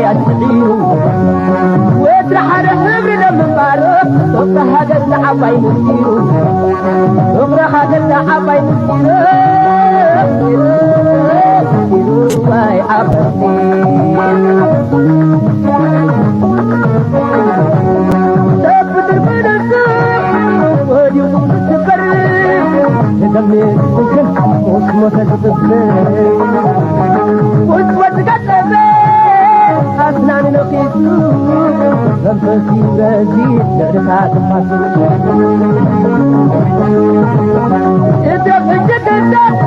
ያስዒሩ ወትሪ ሓደ ሕብሪ ንምንባር ፍቕሪ ሃገር ዝዓባይ ምስጢሩ ፍቕሪ ሃገር ዝዓባይ ምስጢሩ ምስጢሩ ባይ ዓበርቲ ተፍትር ብነሱ ወዲቑ ዝስበር ዝደምስ ግን ሞት ሞተ ዝጥፍር ውስወት ዝገጠመ ኣስናን ነኺሱ መንፈስ ይበዚ ልዕልታ ጥፋቱ እደብ ሕጂ ግዳስ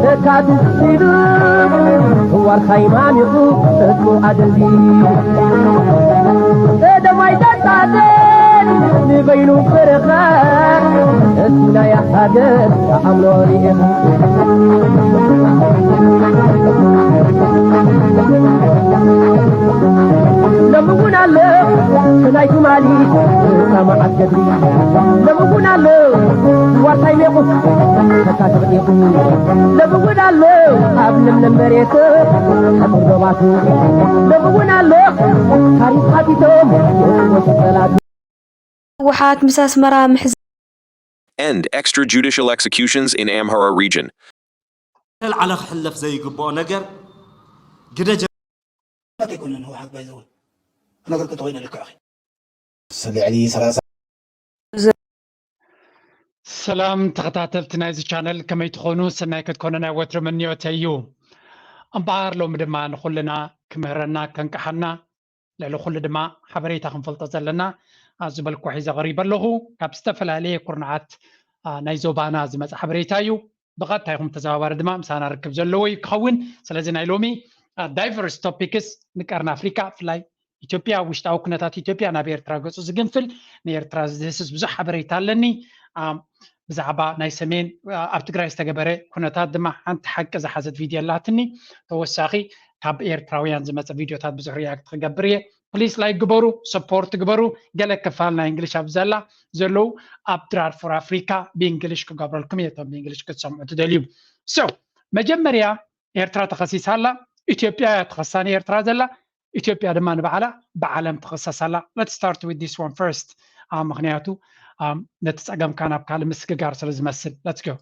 ተካትት ሲሉ ዋርሳይ ማሚቑ እሱ ኣደልዲሉ ቀደማይ ዳጣደል ንበይኑ በረኻ እቲ ናይ ሃገር ተኣምኖ ርኢኻ ሎሚ እውን ኣሎ ናይ ትማሊ ሰማዓት ገድሊ ሎሚ እውን ኣሎ ዋርሳይ ሜቑ ተካ ተቕዲቑ ሎሚ እውን ኣሎ ኣብ ለምለም መሬት ሕጡር ዶባቱ ሎሚ እውን ኣሎ ታሪኽ ሓቲቶም የጥቦ ሸቀላቱ ህወሓት ምስ ኣስመራ ምሕዝ End extrajudicial executions in Amhara region. ተልዓለ ክሕለፍ ዘይግብኦ ነገር ግደ ናት ኣይኮነን ህወሓት ባይዘወ ነገር ከተኮይነ ልክዕ ልዕሊ ሰላሳ ሰላም ተኸታተልቲ ናይዚ ቻነል ከመይ ትኾኑ? ሰናይ ክትኮኑ ናይ ወትሪ ምንዮተይ እዩ። እምበኣር ሎሚ ድማ ንኹልና ክምህረና ከንቅሓና ልዕሊ ኩሉ ድማ ሓበሬታ ክንፈልጦ ዘለና ዝበልኩ ሒዘ ቀሪበ ኣለኹ። ካብ ዝተፈላለየ ኩርናዓት ናይ ዞባና ዝመፀ ሓበሬታ እዩ። ብቐጥታ ይኹን ብተዘዋዋሪ ድማ ምሳና ርክብ ዘለዎ እዩ ክኸውን። ስለዚ ናይ ሎሚ diverse topics ንቀርኒ ኣፍሪካ ብፍላይ ኢትዮጵያ ውሽጣዊ ኩነታት ኢትዮጵያ ናብ ኤርትራ ገፁ ዝግንፍል ንኤርትራ ዝድህስስ ብዙሕ ሓበሬታ ኣለኒ። ብዛዕባ ናይ ሰሜን ኣብ ትግራይ ዝተገበረ ኩነታት ድማ ሓንቲ ሓቂ ዝሓዘት ቪድዮ ኣላትኒ። ተወሳኺ ካብ ኤርትራውያን ዝመፀ ቪድዮታት ብዙሕ ሪያክት ክገብር እየ። ፕሊስ ላይክ ግበሩ፣ ሰፖርት ግበሩ። ገለ ክፋል ናይ እንግሊሽ ኣብ ዘላ ዘለዉ ኣብ ድራር ፎር ኣፍሪካ ብእንግሊሽ ክገብረልኩም እየ እቶም ብእንግሊሽ ክትሰምዑ ትደልዩ። ሶ መጀመርያ ኤርትራ ተኸሲሳ ኣላ። ኢትዮጵያ እያ ትኸሳ ንኤርትራ ዘላ። ኢትዮጵያ ድማ ንባዕላ ብዓለም ትኽሰስ ኣላ። Let's start with this one first. ምኽንያቱ ነቲ ጸገምካ ናብ ካልእ ምስግጋር ስለ ዝመስል። Let's go.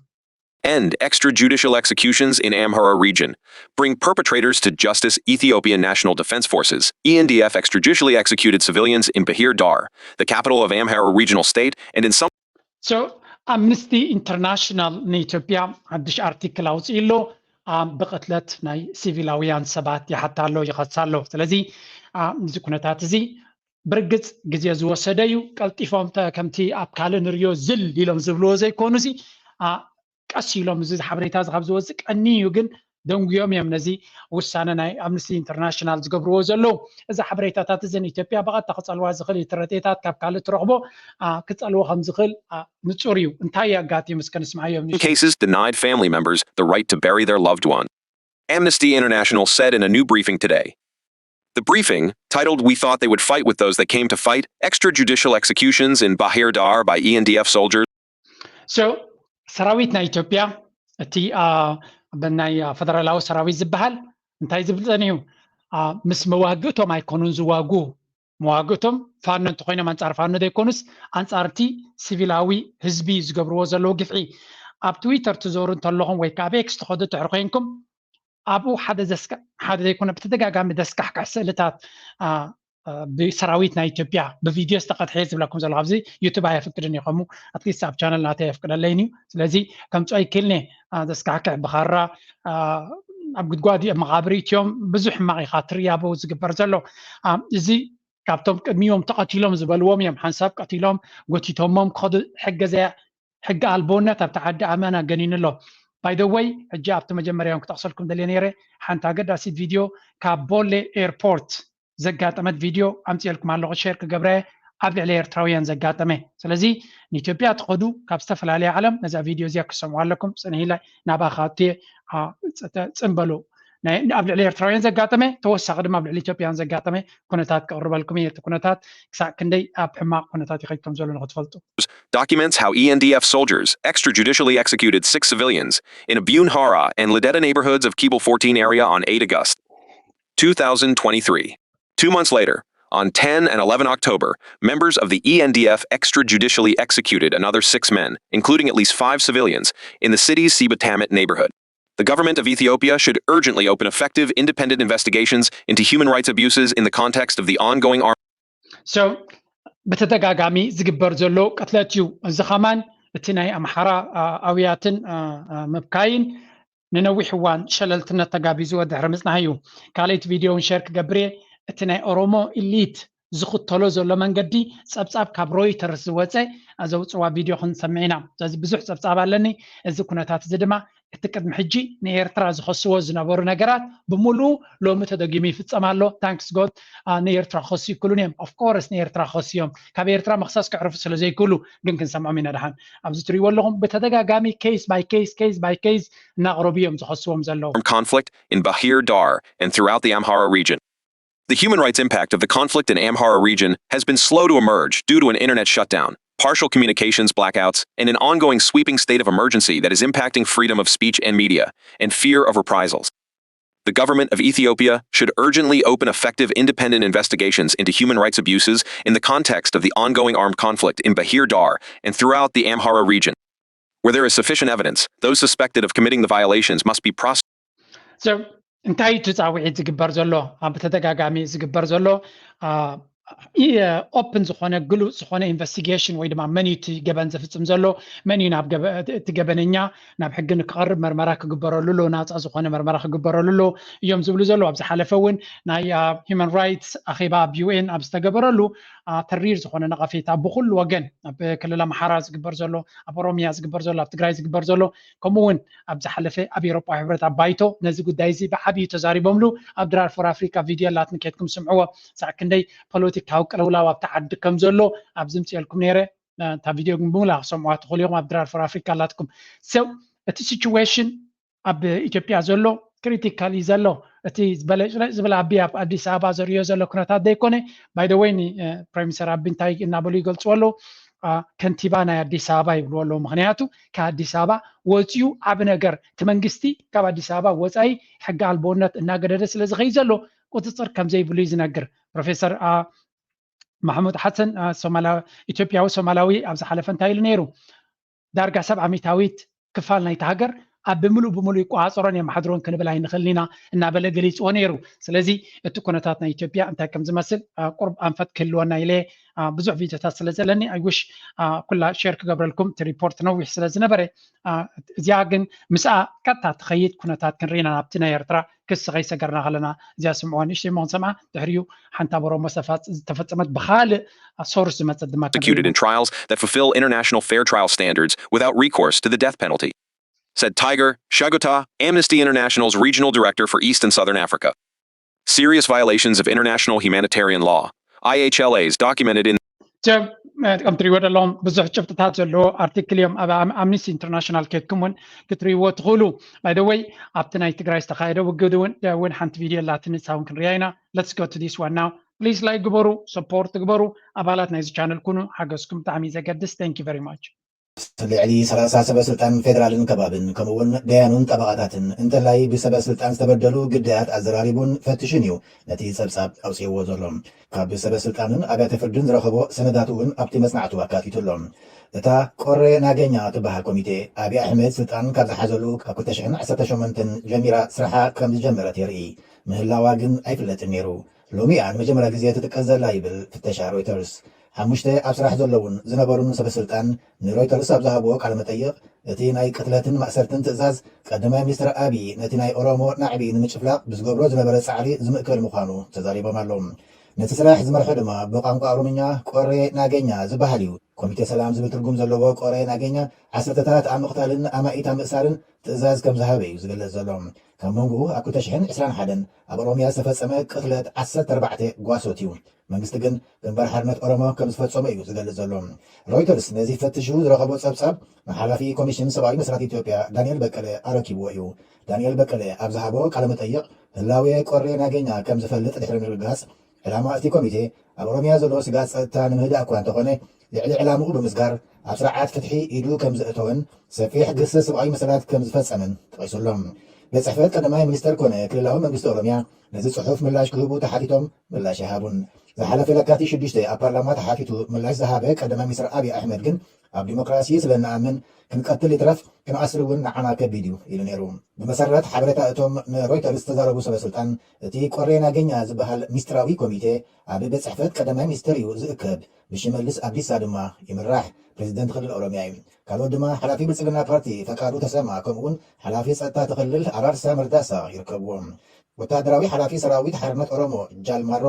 End extrajudicial executions in Amhara region. Bring perpetrators to justice. Ethiopian National Defense Forces, E N D F, extrajudicially executed civilians in Bahir Dar, the capital of Amhara regional state, and in some So ኣምነስቲ ኢንተርናሽናል ንኢትዮጵያ ሓድሽ ኣርቲክል ኣውፅኡ ኣሎ። ብቕትለት ናይ ሲቪላውያን ሰባት ይሓታ ኣሎ፣ ይኸሳ ኣሎ። ስለዚ እዚ ኩነታት እዚ ብርግፅ ግዜ ዝወሰደ እዩ። ቀልጢፎም ከምቲ ኣብ ካልእ ንሪኦ ዝል ኢሎም ዝብልዎ ዘይኮኑ ሲ ቀስ ኢሎም እዚ ሓበሬታ እዚ ካብ ዝወፅእ ቀኒ እዩ ግን ደንጉዮም እዮም ነዚ ውሳነ ናይ ኣምነስቲ ኢንተርናሽናል ዝገብርዎ ዘለዉ። እዚ ሓበሬታታት እዚ ንኢትዮጵያ ብቐጥታ ክፀልዋ ዝኽእል እዩ። ትረቴታት ካብ ካልእ ትረኽቦ ክፀልዎ ከም ዝኽእል ንፁር እዩ። እንታይ ኣጋጢሙ እስከ ንስምዓዮም። cases denied family members the right to bury their loved one. Amnesty International said in a new briefing today. The briefing, titled We Thought They Would Fight with Those That Came to Fight, Extrajudicial Executions in Bahir Dar by E N D F Soldiers, So ሰራዊት ናይ ኢትዮጵያ እቲ ናይ ፈደራላዊ ሰራዊት ዝበሃል እንታይ ዝብል ጸኒሑ ምስ መዋግእቶም ኣይኮኑን ዝዋጉ መዋግእቶም ፋኖ እንተኮይኖም ኣንጻር ፋኖ ዘይኮኑስ ኣንጻር እቲ ሲቪላዊ ህዝቢ ዝገብርዎ ዘለዉ ግፍዒ ኣብ ትዊተር ትዞሩ እንተለኹም ወይ ከዓ ኣብ ኤክስ ትኸዱ ትሕር ኮይንኩም ኣብኡ ሓደ ዘስክዕ ሓደ ዘይኮነ ብተደጋጋሚ ዘስካሕክሕ ስእልታት ብሰራዊት ናይ ኢትዮጵያ ብቪድዮ ዝተቐድሐ ዝብለኩም ዘሎ ኣብዚ ዩቱብ ኣየፍቅድን እዩ ከምኡ ኣትሊስት ኣብ ቻነል ናተይ ኣየፍቅደለይን እዩ ስለዚ ከምፅኦ ይክልኒ ዘስካሕክሕ ብኻራ ኣብ ጉድጓድ እዮም መቓብር ኢትዮም ብዙሕ ሕማቕ ኢኻ ትርኢ ኣብኡ ዝግበር ዘሎ እዚ ካብቶም ቅድሚዮም ተቐቲሎም ዝበልዎም እዮም ሓንሳብ ቀቲሎም ጎቲቶሞም ክኸዱ ሕገ ዘያ ሕጊ ኣልቦነት ኣብቲ ዓዲ ኣመና ገኒኑ ኣሎ። ባይ ዘ ወይ ሕጂ ኣብቲ መጀመርያ እውን ክጠቕሰልኩም ደልየ ነይረ ሓንቲ ኣገዳሲት ቪድዮ ካብ ቦሌ ኤርፖርት ዘጋጠመት ቪድዮ ኣምፅኤልኩም ኣለኹ ሼር ክገብረ ኣብ ልዕሊ ኤርትራውያን ዘጋጠመ ስለዚ ንኢትዮጵያ ትኸዱ ካብ ዝተፈላለየ ዓለም ነዛ ቪድዮ እዚኣ ክሰምዑ ኣለኩም ፅንሂላይ ናብኣ ካትየ ፅንበሉ ኣብ ልዕሊ ኤርትራውያን ዘጋጠመ ተወሳኺ ድማ ኣብ ልዕሊ ኢትዮጵያን ዘጋጠመ ኩነታት ክቕርበልኩም እየ እቲ ኩነታት ክሳዕ ክንደይ ኣብ ሕማቕ ኩነታት ይኸይድ ከም ዘሎ ንክትፈልጡ documents how E N D F soldiers extrajudicially executed six civilians in Abunhara and Ladeta neighborhoods of Kibul fourteen area on eight August. two thousand twenty-three. Two months later, on ten and eleven October, members of the E N D F extrajudicially executed another six men, including at least five civilians, in the city's Sibatamit neighborhood. The government of Ethiopia should urgently open effective, independent investigations into human rights abuses in the context of the ongoing armed So ብተደጋጋሚ ዝግበር ዘሎ ቅትለት እዩ። እዚ ኸማን እቲ ናይ ኣምሓራ ኣውያትን ምብካይን ንነዊሕ እዋን ሸለልትነት ተጋቢዝዎ ድሕሪ ምጽናሕ እዩ። ካልእ ቪድዮ እውን ሸር ክገብር እየ። እቲ ናይ ኦሮሞ ኢሊት ዝኽተሎ ዘሎ መንገዲ ጸብጻብ ካብ ሮይተርስ ዝወፀ ዘውፅዋ ቪድዮ ክንሰምዕ ኢና። ስለዚ ብዙሕ ጸብጻብ ኣለኒ። እዚ ኩነታት እዚ ድማ እቲ ቅድሚ ሕጂ ንኤርትራ ዝኸስዎ ዝነበሩ ነገራት ብምሉኡ ሎሚ ተደጊሙ ይፍጸም ኣሎ። ታንክስ ጎድ። ንኤርትራ ክኸሱ ይክሉን እዮም። ኦፍኮርስ ንኤርትራ ክኸሱ እዮም። ካብ ኤርትራ ምኽሳስ ክዕርፉ ስለ ዘይክእሉ ግን ክንሰምዖም ኢና። ደሓን ኣብዚ ትሪእዎ ኣለኹም ብተደጋጋሚ case by case case by case እናቕረቡ እዮም ዝኸስዎም ዘለዉ። conflict in Bahir Dar and throughout the Amhara region. The human rights impact of the conflict in Amhara region has been slow to emerge due to an internet shutdown, partial communications blackouts, and an ongoing sweeping state of emergency that is impacting freedom of speech and media, and fear of reprisals. The government of Ethiopia should urgently open effective independent investigations into human rights abuses in the context of the ongoing armed conflict in Bahir Dar and throughout the Amhara region. Where there is sufficient evidence, those suspected of committing the violations must be prosecuted. So እንታይ እዩ እቲ ጻውዒት ዝግበር ዘሎ? ኣብ ተደጋጋሚ ዝግበር ዘሎ ኦፕን ዝኾነ ግሉጽ ዝኾነ ኢንቨስቲጌሽን ወይ ድማ መን እዩ እቲ ገበን ዝፍጽም ዘሎ፣ መን እዩ ናብ እቲ ገበነኛ ናብ ሕጊ ንክቐርብ መርመራ ክግበረሉ ኣሎ፣ ናጻ ዝኾነ መርመራ ክግበረሉ ኣሎ እዮም ዝብሉ ዘለዉ። ኣብ ዝሓለፈ እውን ናይ ሂማን ራይትስ ኣኼባ ኣብ ዩ ኤን ኣብ ዝተገበረሉ ተሪር ዝኾነ ነቐፌታ ብኩሉ ወገን ኣብ ክልል ኣምሓራ ዝግበር ዘሎ፣ ኣብ ኦሮሚያ ዝግበር ዘሎ፣ ኣብ ትግራይ ዝግበር ዘሎ፣ ከምኡ እውን ኣብ ዝሓለፈ ኣብ ኤሮጳ ሕብረት ኣብ ባይቶ ነዚ ጉዳይ እዚ ብዓብዩ ተዛሪቦምሉ። ኣብ ድራር ፎር ኣፍሪካ ቪድዮ ኣላትኒ፣ ኬድኩም ስምዕዎ። ሳዕ ክንደይ ፖለቲካዊ ቅልውላው ኣብቲ ዓዲ ከም ዘሎ ኣብ ዝምፅኤልኩም ነይረ። እታ ቪድዮ ግን ብምላ ክሰምዋ ትኽእሉ ኢኹም። ኣብ ድራር ፎር ኣፍሪካ ኣላትኩም። So እቲ ሲቹዌሽን ኣብ ኢትዮጵያ ዘሎ ክሪቲካል እዩ ዘሎ። እቲ ዝበለጭለጭ ዝብል ኣቢ ኣብ ኣዲስ ኣበባ ዘርእዮ ዘሎ ኩነታት ዘይኮነ፣ ባይ ወይ ፕራይም ሚኒስተር ኣቢ እንታይ እናበሉ ይገልፅዎ ኣለዉ? ከንቲባ ናይ ኣዲስ ኣበባ ይብልዎ ኣለዉ። ምክንያቱ ካብ ኣዲስ ኣበባ ወፂኡ ዓብ ነገር እቲ መንግስቲ ካብ ኣዲስ ኣበባ ወፃኢ ሕጊ ኣልቦነት እናገደደ ስለ ዝኸይ ዘሎ ቁፅፅር ከምዘይብሉ እዩ ዝነግር። ፕሮፌሰር ማሕሙድ ሓሰን ኢትዮጵያዊ ሶማላዊ ኣብ ዝሓለፈ እንታይ ኢሉ ነይሩ? ዳርጋ ሰብዓ ሚታዊት ክፋል ናይቲ ሃገር ኣብ ብምሉእ ብምሉእ ይቆፃፀሮን የመሓድሮን ክንብል ኣይንኽእልን ኢና እናበለ ገሊፅዎ ነይሩ። ስለዚ እቲ ኩነታት ናይ ኢትዮጵያ እንታይ ከም ዝመስል ቁርብ ኣንፈት ክህልወና ኢለ ብዙሕ ቪድዮታት ስለ ዘለኒ ኣይውሽ ኩላ ሸር ክገብረልኩም። እቲ ሪፖርት ነዊሕ ስለ ዝነበረ እዚኣ ግን ምስኣ ቀጥታ ትኸይድ ኩነታት ክንርኢ ኢና ናብቲ ናይ ኤርትራ ክሲ ከይሰገርና ከለና እዚኣ ስምዕዋ ንእሽተይ እሞ ክንሰምዓ። ድሕሪኡ ሓንቲ ኣብ ኦሮሞ ዝተፈጸመት ብኻልእ ሶርስ ዝመጸት ድማ prosecuted in trials that fulfill international fair trial standards without recourse to the death penalty, said Tiger Shagota, Amnesty International's regional director for East and Southern Africa. Serious violations of international humanitarian law, I H L As, documented in ከም ትሪእዎ ዘለኹም ብዙሕ ጭብጥታት ዘለዎ ኣርቲክል እዮም ኣብ ኣምኒስቲ ኢንተርናሽናል ኬድኩም እውን ክትሪእዎ ትኽእሉ። ባይ ወይ ኣብቲ ናይ ትግራይ ዝተኻየደ ውግድ እውን እውን ሓንቲ ቪድዮ ኣላትኒ ንሳ እውን ክንሪያ ኢና። Let's go to this one now. Please like ግበሩ፣ ሰፖርት ግበሩ፣ ኣባላት ናይዚ ቻነል ኩኑ። ሓገዝኩም ብጣዕሚ እዩ ዘገድስ። Thank you very much. ልዕሊ ሰላሳ ሰበ ስልጣን ፌደራልን ከባብን ከምኡውን ደያኑን ጠበቓታትን እንተላይ ብሰበ ስልጣን ዝተበደሉ ግዳያት ኣዘራሪቡን ፈትሹን እዩ ነቲ ጸብጻብ ኣውጺእዎ ዘሎ። ካብ ሰበ ስልጣንን ኣብያተ ፍርድን ዝረኸቦ ሰነዳት እውን ኣብቲ መጽናዕቱ ኣካቲቱ ኣሎ። እታ ቆሬ ናገኛ ትበሃል ኮሚቴ ኣብይ ኣሕመድ ስልጣን ካብ ዝሓዘሉ ካብ ክልተ ሽሕን ዓሰርተ ሸሞንተን ጀሚራ ስራሓ ከም ዝጀመረት የርኢ። ምህላዋ ግን ኣይፍለጥን ነይሩ። ሎሚ እያ ንመጀመርያ ግዜ ትጥቀስ ዘላ ይብል ፍተሻ ሮይተርስ። ሓሙሽተ ኣብ ስራሕ ዘለዉን ዝነበሩን ሰበ ስልጣን ንሮይተርስ ኣብ ዝሃብዎ ቃለ መጠይቕ እቲ ናይ ቅትለትን ማእሰርትን ትእዛዝ ቀዳማይ ሚኒስትር ኣብይ ነቲ ናይ ኦሮሞ ናዕቢ ንምጭፍላቕ ብዝገብሮ ዝነበረ ጻዕሪ ዝምእከል ምዃኑ ተዛሪቦም ኣለዉ። ነቲ ስራሕ ዝመርሖ ድማ ብቋንቋ ኦሮምኛ ቆሬ ናገኛ ዝበሃል እዩ። ኮሚቴ ሰላም ዝብል ትርጉም ዘለዎ ቆሬ ናገኛ ዓሰርተታት ኣብ ምቕታልን ኣማኢት ኣብ ምእሳርን ትእዛዝ ከም ዝሃበ እዩ ዝግለጽ ዘሎ። ካብ መንጎኡ ኣብ ክልተ ሽሕን ዕስራን ሓደን ኣብ ኦሮምያ ዝተፈጸመ ቅትለት ዓሰርተ ኣርባዕተ ጓሶት እዩ። መንግስቲ ግን ግንባር ሓርነት ኦሮሞ ከም ዝፈጸሞ እዩ ዝገልጽ ዘሎ። ሮይተርስ ነዚ ፈትሹ ዝረኸቦ ጸብጻብ ንሓላፊ ኮሚሽን ሰብኣዊ መሰላት ኢትዮጵያ ዳንኤል በቀለ ኣረኪብዎ እዩ። ዳንኤል በቀለ ኣብ ዝሃቦ ቃለ መጠይቕ ህላዌ ቆሬ ናገኛ ከም ዝፈልጥ ድሕሪ ምርግጋጽ ዕላማ እቲ ኮሚቴ ኣብ ኦሮምያ ዘሎ ስጋት ጸጥታ ንምህዳእ እኳ እንተኾነ ልዕሊ ዕላምኡ ብምስጋር ኣብ ስርዓት ፍትሒ ኢዱ ከም ዘእተወን ሰፊሕ ግህሰት ሰብኣዊ መሰላት ከም ዝፈጸመን ጠቒሱ ኣሎ። ቤት ጽሕፈት ቀዳማይ ሚኒስተር ኮነ ክልላዊ መንግስቲ ኦሮምያ ነዚ ጽሑፍ ምላሽ ክህቡ ተሓቲቶም ምላሽ ኣይሃቡን። ዝሓለፈ ለካቲት ሽዱሽተ ኣብ ፓርላማ ተሓቲቱ ምላሽ ዝሃበ ቀዳማይ ሚኒስተር ኣብይ ኣሕመድ ግን ኣብ ዲሞክራሲ ስለ እንኣምን ክንቀትል ይትረፍ ክንኣስር እውን ንዓና ከቢድ እዩ ኢሉ ነይሩ። ብመሰረት ሓበሬታ እቶም ንሮይተርስ ዝተዛረቡ ሰበ ስልጣን እቲ ቆሬ ናገኛ ዝበሃል ሚስጥራዊ ኮሚቴ ኣብ ቤት ጽሕፈት ቀዳማይ ሚኒስተር እዩ ዝእከብ። ብሽመልስ ኣብዲሳ ድማ ይምራሕ። ፕሬዚደንት ክልል ኦሮምያ እዩ። ካልኦት ድማ ሓላፊ ብልጽግና ፓርቲ ፈቃዱ ተሰማ ከምኡውን ሓላፊ ጸጥታ ትኽልል ኣራርሳ መርዳሳ ይርከብዎም። ወታደራዊ ሓላፊ ሰራዊት ሓርነት ኦሮሞ ጃል ማሮ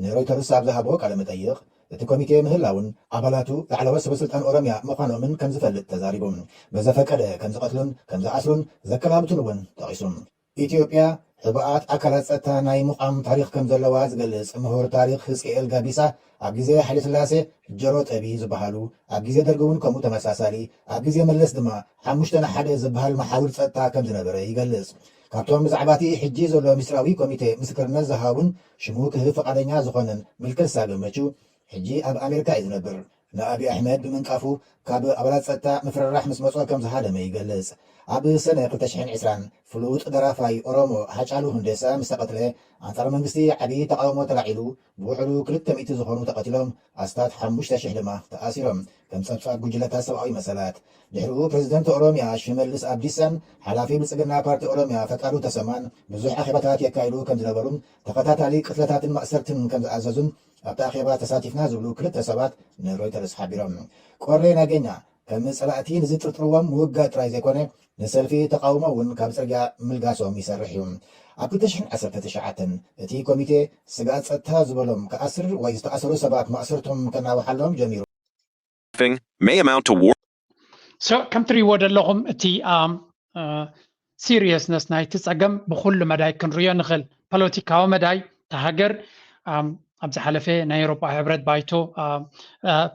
ንሮይተርስ ኣብ ዝሃቦ ቃለ መጠይቕ እቲ ኮሚቴ ምህላውን ኣባላቱ ላዕለዎት ሰበ ስልጣን ኦሮምያ ምዃኖምን ከም ዝፈልጥ ተዛሪቡ። በዘፈቀደ ከም ዝቐትሉን ከም ዝኣስሩን ዘከላብቱን እውን ጠቒሱ። ኢትዮጵያ ሕቡኣት ኣካላት ጸጥታ ናይ ምዃም ታሪኽ ከም ዘለዋ ዝገልጽ ምሁር ታሪኽ ህዝቅኤል ጋቢሳ ኣብ ግዜ ሓይለ ስላሴ ጀሮ ጠቢ ዝበሃሉ ኣብ ግዜ ደርጊ እውን ከምኡ ተመሳሳሊ ኣብ ግዜ መለስ ድማ ሓሙሽተ ንሓደ ዝበሃል መሓውር ጸጥታ ከም ዝነበረ ይገልጽ። ካብቶም ብዛዕባ እቲ ሕጂ ዘሎ ምስጢራዊ ኮሚቴ ምስክርነት ዝሃቡን ሽሙ ክህብ ፈቓደኛ ዝኾነን ሚልከሳ ገመቹ ሕጂ ኣብ ኣሜሪካ እዩ ዝነብር። ንኣብይ ኣሕመድ ብምንቃፉ ካብ ኣባላት ጸጥታ ምፍርራሕ ምስ መጾ ከም ዝሃደመ ይገልጽ። ኣብ ሰነ ክልተ ሽሕን ዕስራን ፍሉጥ ደራፋይ ኦሮሞ ሃጫሉ ሁንዴሳ ምስ ተቐትለ ኣንጻር መንግስቲ ዓብዪ ተቓውሞ ተላዒሉ ብውሕዱ ክልተ ሚእቲ ዝኾኑ ተቐቲሎም ኣስታት ሓሙሽተ ሽሕ ድማ ተኣሲሮም ከም ጸብጻብ ጉጅለታት ሰብኣዊ መሰላት። ድሕሪኡ ፕሬዚደንት ኦሮምያ ሽመልስ ኣብዲሳን ሓላፊ ብልጽግና ፓርቲ ኦሮምያ ፈቃዱ ተሰማን ብዙሕ ኣኼባታት የካይዱ ከም ዝነበሩን ተኸታታሊ ቅትለታትን ማእሰርትን ከም ዝኣዘዙን ኣብቲ ኣኼባ ተሳቲፍና ዝብሉ ክልተ ሰባት ንሮይተርስ ሓቢሮም። ቆሬ ናገኛ ከም ጸላእቲ ንዝጥርጥርዎም ምውጋድ ጥራይ ዘይኮነ ንሰልፊ ተቓውሞ እውን ካብ ጽርግያ ምልጋሶም ይሰርሕ እዩ። ኣብ ክልተ ሽሕን ዓሰርተ ትሽዓተን እቲ ኮሚቴ ስግኣት ጸጥታ ዝበሎም ክኣስር ወይ ዝተኣሰሩ ሰባት ማእሰርቶም ከናውሓሎም ጀሚሩ። May amount to war. So ከም ትሪእዎ ዘለኹም እቲ ሲሪየስነስ ናይቲ ጸገም ብኩሉ መዳይ ክንሪኦ ንኽእል። ፖለቲካዊ መዳይ እታ ሃገር ኣብ ዝሓለፈ ናይ ኤውሮጳ ሕብረት ባይቶ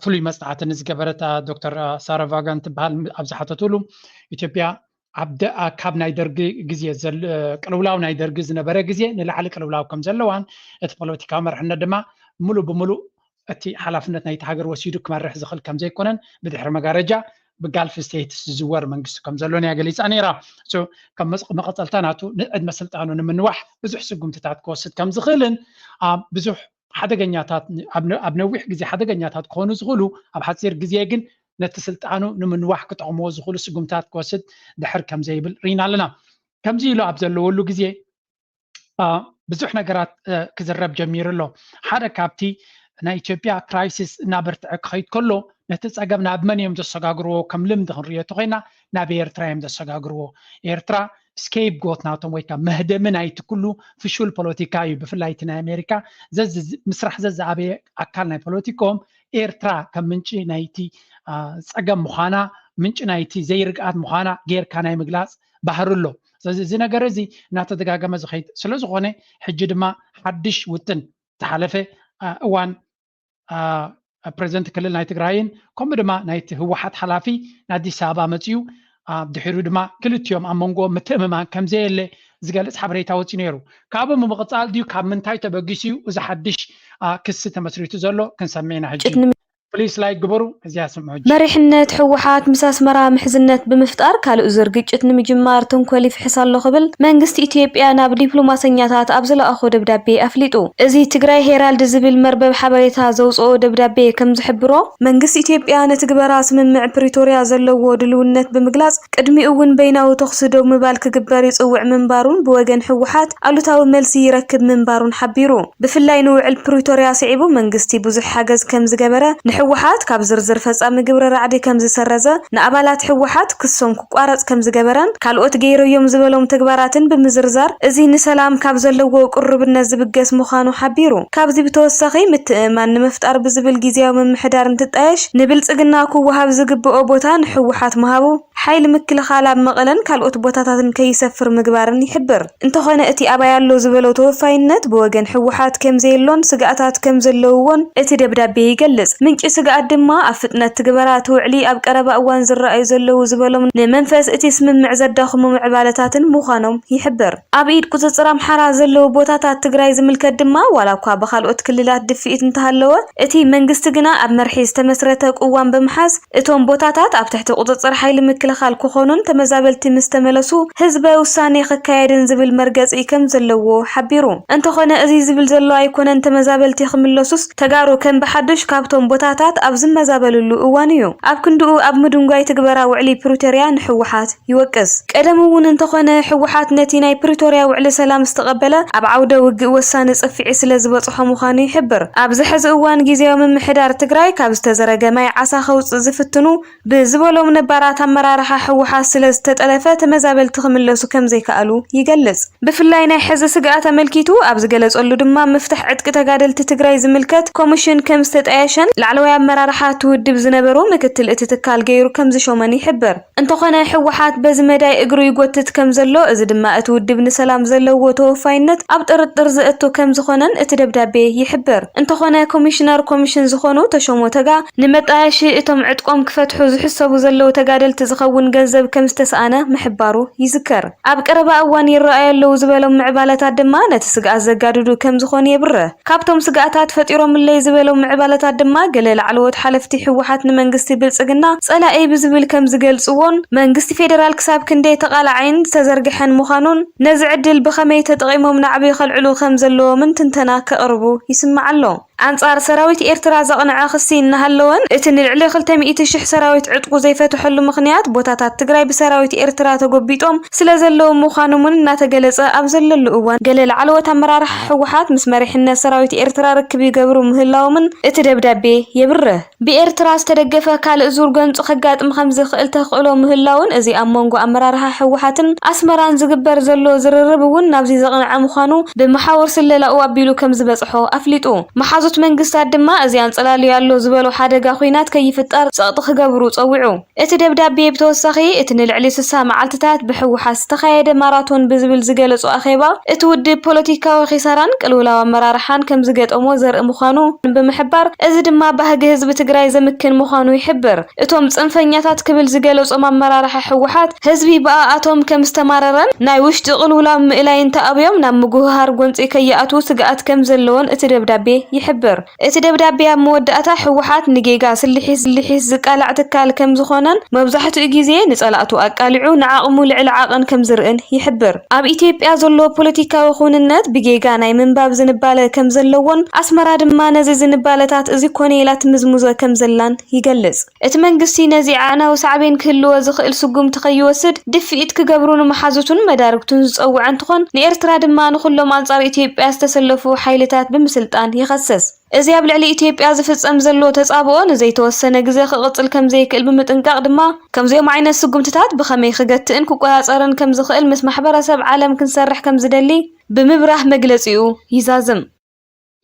ፍሉይ መጽናዕቲ ንዝገበረት ዶክተር ሳራ ቫጋን ትበሃል ኣብ ዝሓተትሉ ኢትዮጵያ ኣብ ካብ ናይ ደርጊ ግዜ ቅልውላው ናይ ደርጊ ዝነበረ ግዜ ንላዕሊ ቅልውላው ከም ዘለዋን እቲ ፖለቲካዊ መርሕነት ድማ ሙሉእ ብሙሉእ እቲ ሓላፍነት ናይቲ ሃገር ወሲዱ ክመርሕ ዝኽእል ከም ዘይኮነን ብድሕሪ መጋረጃ ብጋልፍ ስቴትስ ዝዝወር መንግስቲ ከም ዘሎን እያ ገሊፃ ነይራ። ካብ መቐፀልታ ናቱ ንዕድመ ስልጣኑ ንምንዋሕ ብዙሕ ስጉምትታት ክወስድ ከም ዝኽእልን ብዙሕ ሓደገኛታት ኣብ ነዊሕ ግዜ ሓደገኛታት ክኾኑ ዝኽእሉ ኣብ ሓፂር ግዜ ግን ነቲ ስልጣኑ ንምንዋሕ ክጠቕምዎ ዝኽእሉ ስጉምታት ክወስድ ድሕር ከም ዘይብል ርኢና ኣለና። ከምዚ ኢሉ ኣብ ዘለወሉ ግዜ ብዙሕ ነገራት ክዝረብ ጀሚሩ ኣሎ። ሓደ ካብቲ ናይ ኢትዮጵያ ክራይሲስ እናበርትዐ ክኸይድ ከሎ ነቲ ፀገም ናብ መን እዮም ዘሰጋግርዎ? ከም ልምዲ ክንሪኦ ተኮይና ናብ ኤርትራ እዮም ዘሰጋግርዎ። ኤርትራ ስኬፕጎት ናቶም ወይ ከዓ መህደሚ ናይቲ ኩሉ ፍሹል ፖለቲካ እዩ። ብፍላይ እቲ ናይ ኣሜሪካ ምስራሕ ዘዝኣበየ ኣካል ናይ ፖለቲካኦም ኤርትራ ከም ምንጪ ናይቲ ፀገም ምዃና ምንጪ ናይቲ ዘይርግኣት ምዃና ጌርካ ናይ ምግላፅ ባህሪ ኣሎ። ስለዚ እዚ ነገር እዚ እናተደጋገመ ዝኸይድ ስለዝኾነ ሕጂ ድማ ሓድሽ ውጥን ዝሓለፈ እዋን ፕሬዚደንት ክልል ናይ ትግራይን ከምኡ ድማ ናይቲ ህወሓት ሓላፊ ንኣዲስ ኣበባ መፅዩ ድሒሩ ድማ ክልቲኦም ኣብ መንጎ ምትእምማን ከምዘየለ ዝገልፅ ሓበሬታ ወፂኡ ነይሩ። ካብኡ ብምቕፃል ድዩ ካብ ምንታይ ተበጊሱ እዩ እዚ ሓድሽ ክሲ ተመስሪቱ ዘሎ ክንሰምዕ ኢና ሕጂ። ፕሊስ ላይክ ግበሩ። እዚኣ ስምዑ። መሪሕነት ህወሓት ምስ ኣስመራ ምሕዝነት ብምፍጣር ካልእ ዙር ግጭት ንምጅማር ተንኮል ይፍሕስ ኣሎ ክብል መንግስቲ ኢትዮጵያ ናብ ዲፕሎማሰኛታት ኣብ ዝለኣኾ ደብዳቤ ኣፍሊጡ። እዚ ትግራይ ሄራልድ ዝብል መርበብ ሓበሬታ ዘውፅኦ ደብዳቤ ከም ዝሕብሮ መንግስቲ ኢትዮጵያ ንትግበራ ስምምዕ ፕሪቶርያ ዘለዎ ድልውነት ብምግላፅ ቅድሚኡ እውን በይናዊ ተኹሲ ደው ምባል ክግበር ይፅውዕ ምንባሩን ብወገን ህወሓት ኣሉታዊ መልሲ ይረክብ ምንባሩን ሓቢሩ። ብፍላይ ንውዕል ፕሪቶርያ ስዒቡ መንግስቲ ብዙሕ ሓገዝ ከም ዝገበረ ንህወሓት ካብ ዝርዝር ፈፃሚ ግብረ ራዕዲ ከም ዝሰረዘ ንኣባላት ህወሓት ክሶም ክቋረፅ ከም ዝገበረን ካልኦት ገይረዮም ዝበሎም ተግባራትን ብምዝርዛር እዚ ንሰላም ካብ ዘለዎ ቅሩብነት ዝብገስ ምዃኑ ሓቢሩ። ካብዚ ብተወሳኺ ምትእምማን ንምፍጣር ብዝብል ግዝያዊ ምምሕዳር እንትጣየሽ ንብልፅግና ክወሃብ ዝግብኦ ቦታ ንህወሓት ምሃቡ ሓይሊ ምክልኻል ኣብ መቐለን ካልኦት ቦታታትን ከይሰፍር ምግባርን ይሕብር። እንተኾነ እቲ ኣባይ ኣሎ ዝበሎ ተወፋይነት ብወገን ህወሓት ከም ዘየሎን ስግኣታት ከም ዘለውዎን እቲ ደብዳቤ ይገልጽ። ምንጪ ስግኣት ድማ ኣብ ፍጥነት ትግበራ እቲ ውዕሊ ኣብ ቀረባ እዋን ዝረኣዩ ዘለዉ ዝበሎም ንመንፈስ እቲ ስምምዕ ዘዳኽሙ ምዕባለታትን ምዃኖም ይሕብር። ኣብ ኢድ ቁጽጽር ኣምሓራ ዘለዉ ቦታታት ትግራይ ዝምልከት ድማ ዋላ እኳ ብኻልኦት ክልላት ድፍኢት እንተሃለወ እቲ መንግስቲ ግና ኣብ መርሒ ዝተመስረተ ቅዋም ብምሓዝ እቶም ቦታታት ኣብ ትሕቲ ቁጽጽር ሓይሊ ምክልኻል ክኾኑን ተመዛበልቲ ምስ ተመለሱ ህዝበ ውሳኔ ክካየድን ዝብል መርገጺ ከም ዘለዎ ሓቢሩ። እንተኾነ እዚ ዝብል ዘሎ ኣይኮነን፣ ተመዛበልቲ ክምለሱስ ተጋሩ ከም ብሓዱሽ ካብቶም ቦታታት ኣብ ዝመዛበልሉ እዋን እዩ። ኣብ ክንድኡ ኣብ ምድንጓይ ትግበራ ውዕሊ ፕሪቶርያ ንህወሓት ይወቅስ። ቀደም እውን እንተኾነ ህወሓት ነቲ ናይ ፕሪቶርያ ውዕሊ ሰላም ዝተቐበለ ኣብ ዓውደ ውግእ ወሳኒ ጽፍዒ ስለ ዝበጽሖ ምዃኑ ይሕብር። ኣብዚ ሕዚ እዋን ግዜያዊ ምምሕዳር ትግራይ ካብ ዝተዘረገ ማይ ዓሳ ከውጽእ ዝፍትኑ ብዝበሎም ነባራት ኣመራርሓ ህወሓት ስለ ዝተጠለፈ ተመዛበልቲ ክምለሱ ከም ዘይከኣሉ ይገልጽ። ብፍላይ ናይ ሕዚ ስግኣት ኣመልኪቱ ኣብ ዝገለጸሉ ድማ ምፍታሕ ዕጥቂ ተጋደልቲ ትግራይ ዝምልከት ኮሚሽን ከም ዝተጣየሸን ላዕለዋይ ኣመራርሓ እቲ ውድብ ዝነበሩ ምክትል እቲ ትካል ገይሩ ከም ዝሾመን ይሕብር። እንተኾነ ህወሓት በዚ መዳይ እግሩ ይጎትት ከም ዘሎ፣ እዚ ድማ እቲ ውድብ ንሰላም ዘለዎ ተወፋይነት ኣብ ጥርጥር ዘእቱ ከም ዝኾነን እቲ ደብዳቤ ይሕብር። እንተኾነ ኮሚሽነር ኮሚሽን ዝኾኑ ተሾሞ ተጋ ንመጣየሺ እቶም ዕጥቆም ክፈትሑ ዝሕሰቡ ዘለዉ ተጋደልቲ ዝኸውን ገንዘብ ከም ዝተሰኣነ ምሕባሩ ይዝከር። ኣብ ቀረባ እዋን ይረኣዩ ኣለዉ ዝበሎም ምዕባለታት ድማ ነቲ ስግኣት ዘጋድዱ ከም ዝኾኑ የብርህ። ካብቶም ስግኣታት ፈጢሮምለይ ዝበሎም ምዕባለታት ድማ ገለ ላዕለዎት ሓለፍቲ ህወሓት ንመንግስቲ ብልጽግና ጸላኢ ብዝብል ከም ዝገልጽዎን መንግስቲ ፌደራል ክሳብ ክንደይ ተቓላዓይን ዝተዘርግሐን ምዃኑን ነዚ ዕድል ብኸመይ ተጠቒሞም ናዕቢ ከልዕሉ ከም ዘለዎምን ትንተና ከቕርቡ ይስማዕ ኣሎ። ኣንጻር ሰራዊት ኤርትራ ዘቕንዐ ክሲ እናሃለወን እቲ ንልዕሊ ክልተ ሚእቲ ሽሕ ሰራዊት ዕጥቁ ዘይፈትሐሉ ምኽንያት ቦታታት ትግራይ ብሰራዊት ኤርትራ ተጎቢጦም ስለ ዘለዉ ምዃኖምን እናተገለጸ ኣብ ዘለሉ እዋን ገለ ላዕለዎት ኣመራርሓ ህወሓት ምስ መሪሕነት ሰራዊት ኤርትራ ርክብ ይገብሩ ምህላዎምን እቲ ደብዳቤ የብርህ። ብኤርትራ ዝተደገፈ ካልእ ዙር ገንጹ ከጋጥም ከም ዝኽእል ተኽእሎ ምህላውን እዚ ኣብ መንጎ ኣመራርሓ ህወሓትን ኣስመራን ዝግበር ዘሎ ዝርርብ እውን ናብዚ ዘቕንዐ ምዃኑ ብመሓውር ስለላኡ ኣቢሉ ከም ዝበጽሖ ኣፍሊጡ። መሓዙት መንግስታት ድማ እዚ ኣንጸላልዩ ኣሎ ዝበሎ ሓደጋ ኲናት ከይፍጠር ጸቕጢ ክገብሩ ጸዊዑ። እቲ ደብዳቤ ብተወሳኺ እቲ ንልዕሊ ስሳ መዓልትታት ብህወሓት ዝተኻየደ ማራቶን ብዝብል ዝገለጾ ኣኼባ እቲ ውድብ ፖለቲካዊ ኺሳራን ቅልውላው ኣመራርሓን ከም ዝገጠሞ ዘርኢ ምዃኑ ብምሕባር እዚ ድማ ባህጊ ህዝቢ ትግራይ ዘምክን ምዃኑ ይሕብር። እቶም ጽንፈኛታት ክብል ዝገለጾም ኣመራርሓ ህወሓት ህዝቢ ብኣኣቶም ከም ዝተማረረን ናይ ውሽጢ ቅልውላው ምእላይ እንተኣብዮም ናብ ምጉህሃር ጎንጺ ከይኣትዉ ስግኣት ከም ዘለዎን እቲ ደብዳቤ ይሕብር። እቲ ደብዳቤ ኣብ መወዳእታ ህወሓት ንጌጋ ስልሒት ስልሒት ዝቃላዕ ትካል ከም ዝኾነን መብዛሕትኡ ግዜ ንጸላእቱ ኣቃሊዑ ንዓቕሙ ልዕሊ ዓቐን ከም ዝርእን ይሕብር። ኣብ ኢትዮጵያ ዘሎ ፖለቲካዊ ክውንነት ብጌጋ ናይ ምንባብ ዝንባለ ከም ዘለዎን ኣስመራ ድማ ነዚ ዝንባለታት እዚ ኮነ ኢላ ትምዝምዞ ከም ዘላን ይገልጽ። እቲ መንግስቲ ነዚ ኣዕናዊ ሳዕቤን ክህልዎ ዝኽእል ስጉምቲ ከይወስድ ድፍኢት ክገብሩ ንመሓዙቱን መዳርግቱን ዝጸውዐ እንትኾን ንኤርትራ ድማ ንኹሎም ኣንጻር ኢትዮጵያ ዝተሰለፉ ሓይልታት ብምስልጣን ይኸስስ። እዚ ኣብ ልዕሊ ኢትዮጵያ ዝፍጸም ዘሎ ተጻብኦ ንዘይተወሰነ ግዜ ክቕጽል ከም ዘይክእል ብምጥንቃቕ ድማ ከምዚኦም ዓይነት ስጉምትታት ብኸመይ ክገትእን ክቆጻጸርን ከም ዝኽእል ምስ ማሕበረሰብ ዓለም ክንሰርሕ ከም ዝደሊ ብምብራህ መግለጺኡ ይዛዝም።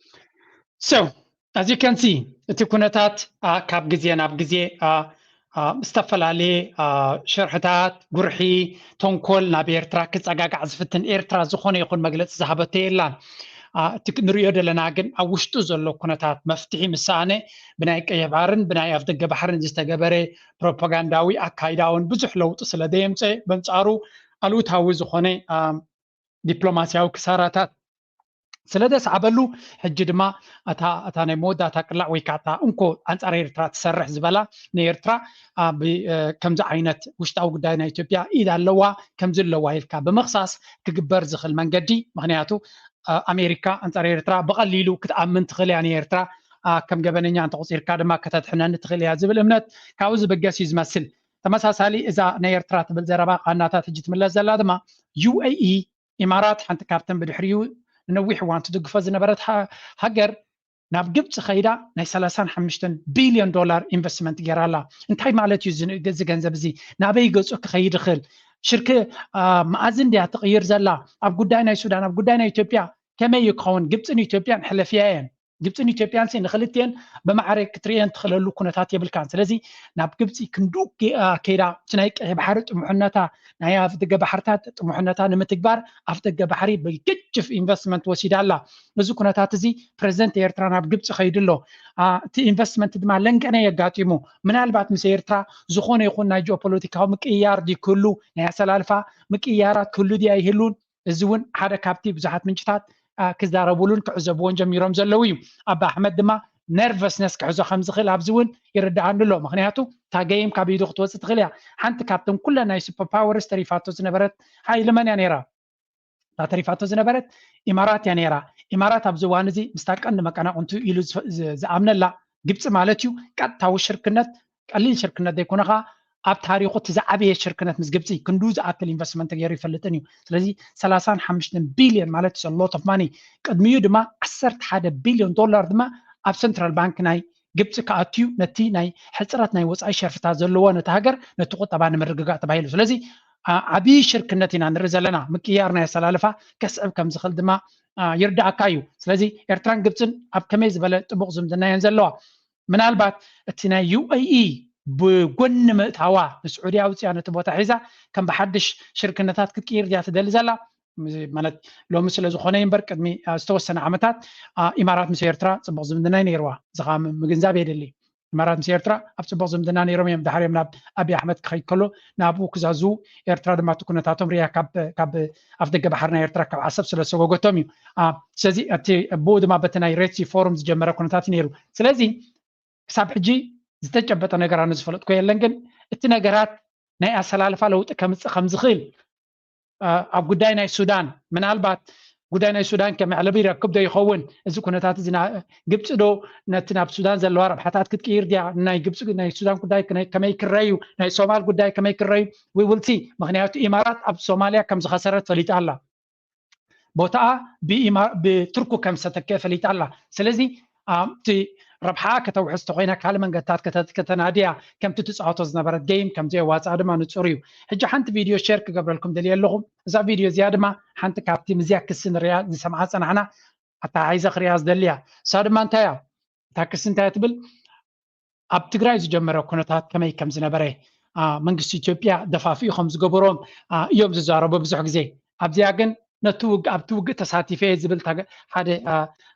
So as you can see እቲ ኩነታት ካብ ግዜ ናብ ግዜ ዝተፈላለየ ሽርሕታት፣ ጉርሒ፣ ተንኮል ናብ ኤርትራ ክጸጋጋዕ ዝፍትን ኤርትራ ዝኾነ ይኹን መግለጺ ዝሃበቶ የላን። እቲ ንሪኦ ዘለና ግን ኣብ ውሽጡ ዘሎ ኩነታት መፍትሒ ምሰኣነ ብናይ ቀይሕ ባሕርን ብናይ ኣፍደገ ባሕርን ዝተገበረ ፕሮፓጋንዳዊ ኣካይዳውን ብዙሕ ለውጢ ስለ ዘየምፀ በንጻሩ ኣሉታዊ ዝኾነ ዲፕሎማሲያዊ ክሳራታት ስለ ዘስዓበሉ ሕጂ ድማ እታ እታ ናይ መወዳእታ ቅላዕ ወይ ከዓ እታ እንኮ ኣንጻር ኤርትራ ትሰርሕ ዝበላ ንኤርትራ ከምዚ ዓይነት ውሽጣዊ ጉዳይ ናይ ኢትዮጵያ ኢድ ኣለዋ ከምዚ ኣለዋ ኢልካ ብምኽሳስ ክግበር ዝኽእል መንገዲ ምክንያቱ ኣሜሪካ ኣንጻር ኤርትራ ብቐሊሉ ክትኣምን ትኽእል እያ ንኤርትራ ከም ገበነኛ እንተቆፂርካ ድማ ከተድሕነኒ ትኽእል እያ ዝብል እምነት ካብኡ ዝብገስ እዩ ዝመስል። ተመሳሳሊ እዛ ናይ ኤርትራ ትብል ዘረባ ቃናታት ሕጂ ትምለስ ዘላ ድማ ዩ ኤ ኢ ኢማራት ሓንቲ ካብተን ብድሕሪኡ ንነዊሕ እዋን ትድግፎ ዝነበረት ሃገር ናብ ግብፂ ከይዳ ናይ ሰላሳን ሓሙሽተን ቢልዮን ዶላር ኢንቨስትመንት ገይራ ኣላ። እንታይ ማለት እዩ እዚ ገንዘብ እዚ ናበይ ገፁ ክኸይድ ይኽእል? ሽርክ መኣዝን ድያ ትቕይር ዘላ? ኣብ ጉዳይ ናይ ሱዳን ኣብ ጉዳይ ናይ ኢትዮጵያ ከመይ እዩ ክኸውን? ግብፅን ኢትዮጵያን ሕለፍያ እየን። ግብፅን ኢትዮጵያን ሲ ንክልትኤን ብማዕረ ክትርእየን ትኽእለሉ ኩነታት የብልካን። ስለዚ ናብ ግብፂ ክንዱ ጌ- አ፣ ከይዳ እቲ ናይ ቀይ ባሕሪ ጥሙሕነታ ናይ ኣፍደገ ባሕርታት ጥሙሕነታ ንምትግባር ኣፍደገ ባሕሪ ብግጭፍ ኢንቨስትመንት ወሲዳ ኣላ። እዚ ኩነታት እዚ ፕሬዚደንት ኤርትራ ናብ ግብፂ ከይዱ ኣሎ። አ፣ እቲ ኢንቨስትመንት ድማ ለንቀነ የጋጢሙ። ምናልባት ምስ ኤርትራ ዝኾነ ይኹን ናይ ጂኦፖለቲካዊ ምቅይያር ድዩ ክህሉ፣ ናይ ኣሰላልፋ ምቅይያራት ክህሉ ድዩ ኣይህሉን፣ እዚ እውን ሓደ ካብቲ ብዙሓት ምንጭታት አ፣ ክዛረቡሉን ክዕዘብዎን ጀሚሮም ዘለዉ እዩ። ኣባ ኣሕመድ ድማ ነርቨስነስ ክሕዞ ከም ዝኽእል ኣብዚ እውን ይርድኣኒ ኣሎ። ምክንያቱ እታ ገይም ካብ ኢዱ ክትወፅእ ትኽእል እያ። ሓንቲ ካብተን ኩለን ናይ ሱፐር ፓወርስ ተሪፋቶ ዝነበረት ሓይሊ መን እያ ነይራ? እታ ተሪፋቶ ዝነበረት ኢማራት እያ ነይራ። ኢማራት ኣብዚ እዋን እዚ ምስታ ቀንዲ መቀናቕንቱ ኢሉ ዝፈ- ዝ- ዝኣምነላ ግብፂ ማለት እዩ ቀጥታዊ ሽርክነት፣ ቀሊል ሽርክነት ዘይኮነ ከዓ ኣብ ታሪኹ እቲ ዝዓበየ ሽርክነት ምስ ግብፂ ክንዱ ዝኣክል ኢንቨስትመንት ገይሩ ይፈልጥን እዩ። ስለዚ ሰላሳን ሓሙሽተን ቢልዮን ማለት is a lot of money፣ ቅድሚኡ ድማ ዓሰርተ ሓደ ቢልዮን ዶላር ድማ ኣብ ሰንትራል ባንክ ናይ ግብፂ ክኣትዩ ነቲ ናይ ሕፅረት ናይ ወፃኢ ሸርፍታት ዘለዎ ነቲ ሃገር ነቲ ቁጠባ ንምርግጋእ ተባሂሉ። ስለዚ ዓ- ዓብዪ ሽርክነት ኢና ንርኢ ዘለና። ምቅያር ናይ ኣሰላልፋ ከስዕብ ከም ዝኽእል ድማ አ፣ ይርዳእካ እዩ። ስለዚ ኤርትራን ግብፅን ኣብ ከመይ ዝበለ ጥቡቕ ዝምድና እየን ዘለዋ? ምናልባት እቲ ናይ ዩ ኤ ኢ ብጎኒ ምእታዋ ንስዑዲ ኣውፅያ ነቲ ቦታ ሒዛ ከም ብሓድሽ ሽርክነታት ክትቅይር ድያ ትደሊ ዘላ? ማለት ሎሚ ስለ ዝኾነ እምበር ቅድሚ አ፣ ዝተወሰነ ዓመታት አ፣ ኢማራት ምስ ኤርትራ ፅቡቕ ዝምድና እዩ ነይርዋ። እዚ ከዓ ም- ምግንዛብ የድሊ። ኢማራት ምስ ኤርትራ ኣብ ፅቡቕ ዝምድና ነይሮም እዮም። ድሓር እዮም ናብ ኣብይ ኣሕመድ ክኸይድ ከሎ ናብኡ ክዛዝዉ፣ ኤርትራ ድማ እቲ ኩነታቶም ሪኣ ካብ ካብ ኣፍደገ ባሕሪ ናይ ኤርትራ ካብ ዓሰብ ስለ ዝሰጎገቶም እዩ። አ፣ ስለዚ እቲ ብኡ ድማ በቲ ናይ ሬድ ሲ ፎሩም ዝጀመረ ኩነታት እዩ ነይሩ። ስለዚ ክሳብ ሕጂ ዝተጨበጠ ነገር ኣነ ዝፈለጥኩ የለን፣ ግን እቲ ነገራት ናይ ኣሰላልፋ ለውጢ ከምፅእ ከም ዝኽእል አ፣ ኣብ ጉዳይ ናይ ሱዳን ምናልባት ጉዳይ ናይ ሱዳን ከመዕለቢ ይረክብ ዶ ይኸውን? እዚ ኩነታት እዚ ና- ግብፂ ዶ ነቲ ናብ ሱዳን ዘለዋ ረብሓታት ክትቅይር ድያ? ናይ ግብፂ ናይ ሱዳን ጉዳይ ከመይ- ከመይ ክረዩ? ናይ ሶማል ጉዳይ ከመይ ክረዩ? We will see። ምክንያቱ ኢማራት ኣብ ሶማልያ ከም ዝኸሰረት ፈሊጣ ኣላ። ቦታኣ ብኢማ- ብቱርኩ ከም ዝተተከአ ፈሊጣ ኣላ። ስለዚ ኣብቲ ረብሓ ከተውሕስ ተኮይና ካልእ መንገድታት ከተ- ከተናድያ ከምቲ ትፃወቶ ዝነበረት ገይም ከምዘየዋፅኣ ድማ ንፁር እዩ። ሕጂ ሓንቲ ቪድዮ ሼር ክገብረልኩም ደልየ ኣለኹ። እዛ ቪድዮ እዚኣ ድማ ሓንቲ ካብቲ ምዝያ ክሲ ንሪኣ ዝሰምዓ ፀናሕና ኣተሓሒዘ ክሪኣ ዝደልያ። እሳ ድማ እንታይ እያ? እታ ክሲ እንታይ ትብል? ኣብ ትግራይ ዝጀመረ ኩነታት ከመይ ከም ዝነበረ አ፣ መንግስቲ ኢትዮጵያ ደፋፊኡ ከም ዝገበሮም አ፣ እዮም ዝዛረቡ ብዙሕ ግዜ። ኣብዚኣ ግን ነቲ ውግ ኣብቲ ውግእ ተሳቲፈ እየ ዝብል ታገ- ሓደ አ፣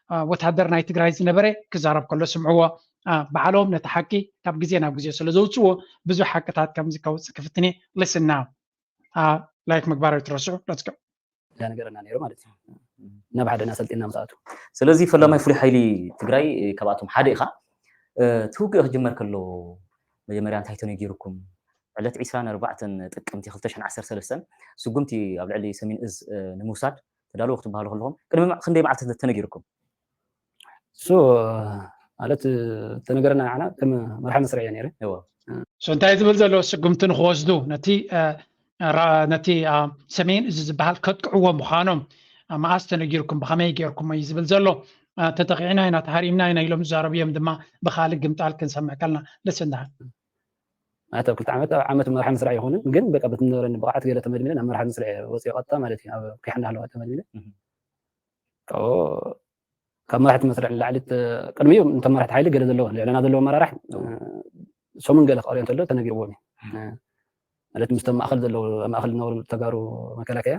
አ፣ ወታደር ናይ ትግራይ ዝነበረ ክዛረብ ከሎ ስምዕዎ። አ፣ ባዕሎም ነቲ ሓቂ ካብ ግዜ ናብ ግዜ ስለ ዘውፅዎ ብዙሕ ሓቅታት ከም ዝከውፅእ ክፍትን እየ። ልስና ላይክ ምግባር ኣይትረስዑ። ለትገ ዳ ነገረና ነይሩ ማለት እዩ። ናብ ሓደ እናሰልጢና ምስ ኣቱ ስለዚ ፈላማይ ፍሉይ ሓይሊ ትግራይ ካብኣቶም ሓደ ኢኻ። እቲ ውግእ ክጅመር ከሎ መጀመርያ እንታይ ተነጊሩኩም? ዕለት ዕስራን ኣርባዕተን ጥቅምቲ ክልተ ሽሕን ዓሰርተ ሰለስተን ስጉምቲ ኣብ ልዕሊ ሰሜን እዝ ንምውሳድ ተዳለዉ ክትበሃሉ ከለኹም ቅድሚ ክንደይ መዓልቲ ተነጊሩኩም? እሱ ማለት ተነገረና ንዓና ከም መርሓ መስርዕ እያ ነይረ። እንታይ ዝብል ዘሎ ስጉምቲ ንክወስዱ ነቲ ነቲ ሰሜን እዚ ዝበሃል ከጥቅዕዎ ምዃኖም መዓስ ተነጊርኩም ብኸመይ ገይርኩም እዩ ዝብል ዘሎ። ተጠቂዕና ኢና ተሃሪምና ኢና ኢሎም ዝዛረቡ እዮም ድማ ብካልእ ግምጣል ክንሰምዕ ከልና ደስ እንዳሃል። ማለት ኣብ ክልተ ዓመት ኣብ ዓመት መርሓ መስርዕ ይኹንን ግን በቃ በቲ ዝነበረኒ ብቕዓት ገለ ተመልሚለ ናብ መርሓ መስርዕ ወፂኦ ቀጥታ ማለት እዩ ኣብ ኪሓ እንዳሃለዋ ተመልሚለ ካብኡ ካብ መራሕቲ መስርዕ ንላዕሊ ቅድሚኡ እንተ መራሕቲ ሓይሊ ገለ ዘለዎ ልዕለና ዘለዎ ኣመራራሕ ሰሙን ገለ ክቐርዮ እንተሎ ተነጊርዎም እዩ ማለት ምስቶም ማእኸል ዘለዉ ኣብ ማእኸል ዝነበሩ ተጋሩ መከላከያ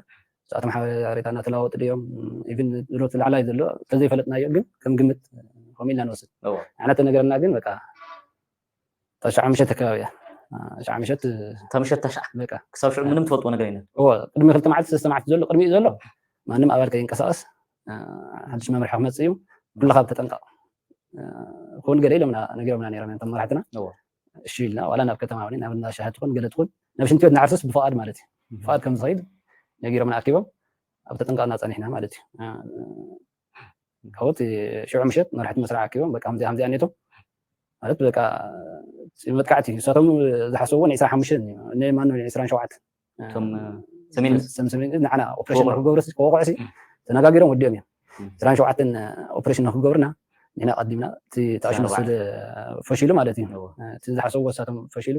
ንሳቶም ሓበሬታ እናተለዋወጡ ድዮም ኢቭን ድሮት ላዕላይ ዘሎ እንተዘይፈለጥናዮ ግን ከም ግምት ከምኡ ኢልና ንወስድ ንዓና ተነገረና ግን በቃ ተሽዓ ምሸት ኣከባቢ እያ ተሽዓ ምሸት ካብ ምሸት ተሽዓ በቃ ክሳብ ሽዑ ምንም ትፈልጥዎ ነገር የለን እዎ ቅድሚ ክልተ መዓልቲ ሰለስተ መዓልቲ ዘሎ ቅድሚኡ ዘሎ ማንም ኣባል ከይንቀሳቀስ ሓድሽ መምርሒ ክመፅእ እዩ ኩልካ ብተጠንቀቕ ክውን ገለ ኢሎምና ነጊሮምና ነይሮም እዮም መራሕትና እሺ ኢልና ዋላ ናብ ከተማ እውን ናብ እንዳሻሂ ትኹን ገለ ትኹን ናብ ሽንቲ ቤት ንዓርሰስ ብፍቓድ ማለት እዩ ፍቓድ ከም ዝኸይድ ነጊሮምና ኣኪቦም ኣብ ተጠንቀቕና ፀኒሕና ማለት እዩ ካብኡ ሽዑ ምሸት መራሕቲ መስርዕ ኣኪቦም በቃ ከምዚኣ ከምዚኣ ኔቶ ማለት በቃ መጥቃዕቲ እዩ ንሳቶም ዝሓሰብዎ ን ዕስራን ሓሙሽተን እዩ እነ ማኖ ዕስራን ሸውዓተን እቶም ሰሜን እዝ ሰሜን እዝ ንዓና ኦፕሬሽን ንክገብሩ ክወቕዑ ሲ ተነጋጊሮም ወዲኦም እዮም ዕስራን ሸውዓተን ኦፕሬሽን ንክገብርና ንሕና ቀዲምና እቲ ተኣሽሙ ስለ ፈሺሉ ማለት እዩ እቲ ዝሓሰብዎ ንሳቶም ፈሺሉ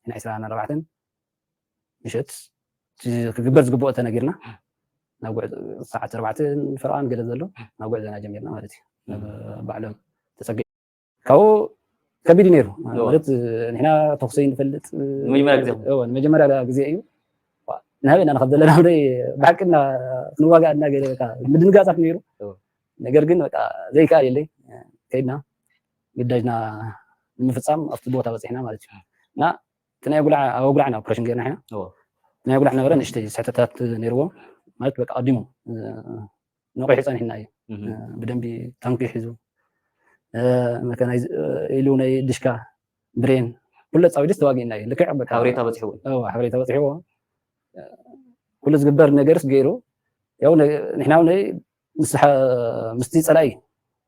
ንሕና ዕስራን ኣርባዕተን ምሸት ክግበር ዝግብኦ ተነጊርና ናብ ጉዕዞ ሰዓት ኣርባዕተ ፈረቓን ገለ ዘሎ ናብ ጉዕዞና ጀሚርና ማለት እዩ ባዕሎም ተፀጊ ካብኡ ከቢድ እዩ ነይሩ። ማለት ንሕና ተኩሲ ንፈልጥ ንመጀመርያ ግዜ እዎ፣ ንመጀመርያ ግዜ እዩ። ንህበና ንኸብ ዘለና ብሓቅና ክንዋጋእ እና ገለ ምድንጋፃት ነይሩ። ነገር ግን በቃ ዘይከኣል የለይ፣ ከይድና ግዳጅና ንምፍፃም ኣብቲ ቦታ በፂሕና ማለት እዩ። እና እቲ ናይ ኣጉላዕ ኣብ ኣጉላዕና ኦፕሬሽን ገይርና ኢና። ናይ ኣጉላዕ ነበረ ንእሽተይ ስሕተታት ነይርዎ ማለት በቃ ቀዲሙ ንቑሕ ፀኒሕና እዩ። ብደንቢ ታንኪ ሒዙ ኢሉ ናይ ድሽካ ብሬን ኩለ ፃዊድስ ተዋጊእና እዩ። ልክዕ በቃ ሓበሬታ በፂሕዎ ሓበሬታ በፂሕዎ ኩሉ ዝግበር ነገርስ ገይሩ ያው ንሕና ምስቲ ፀላኢ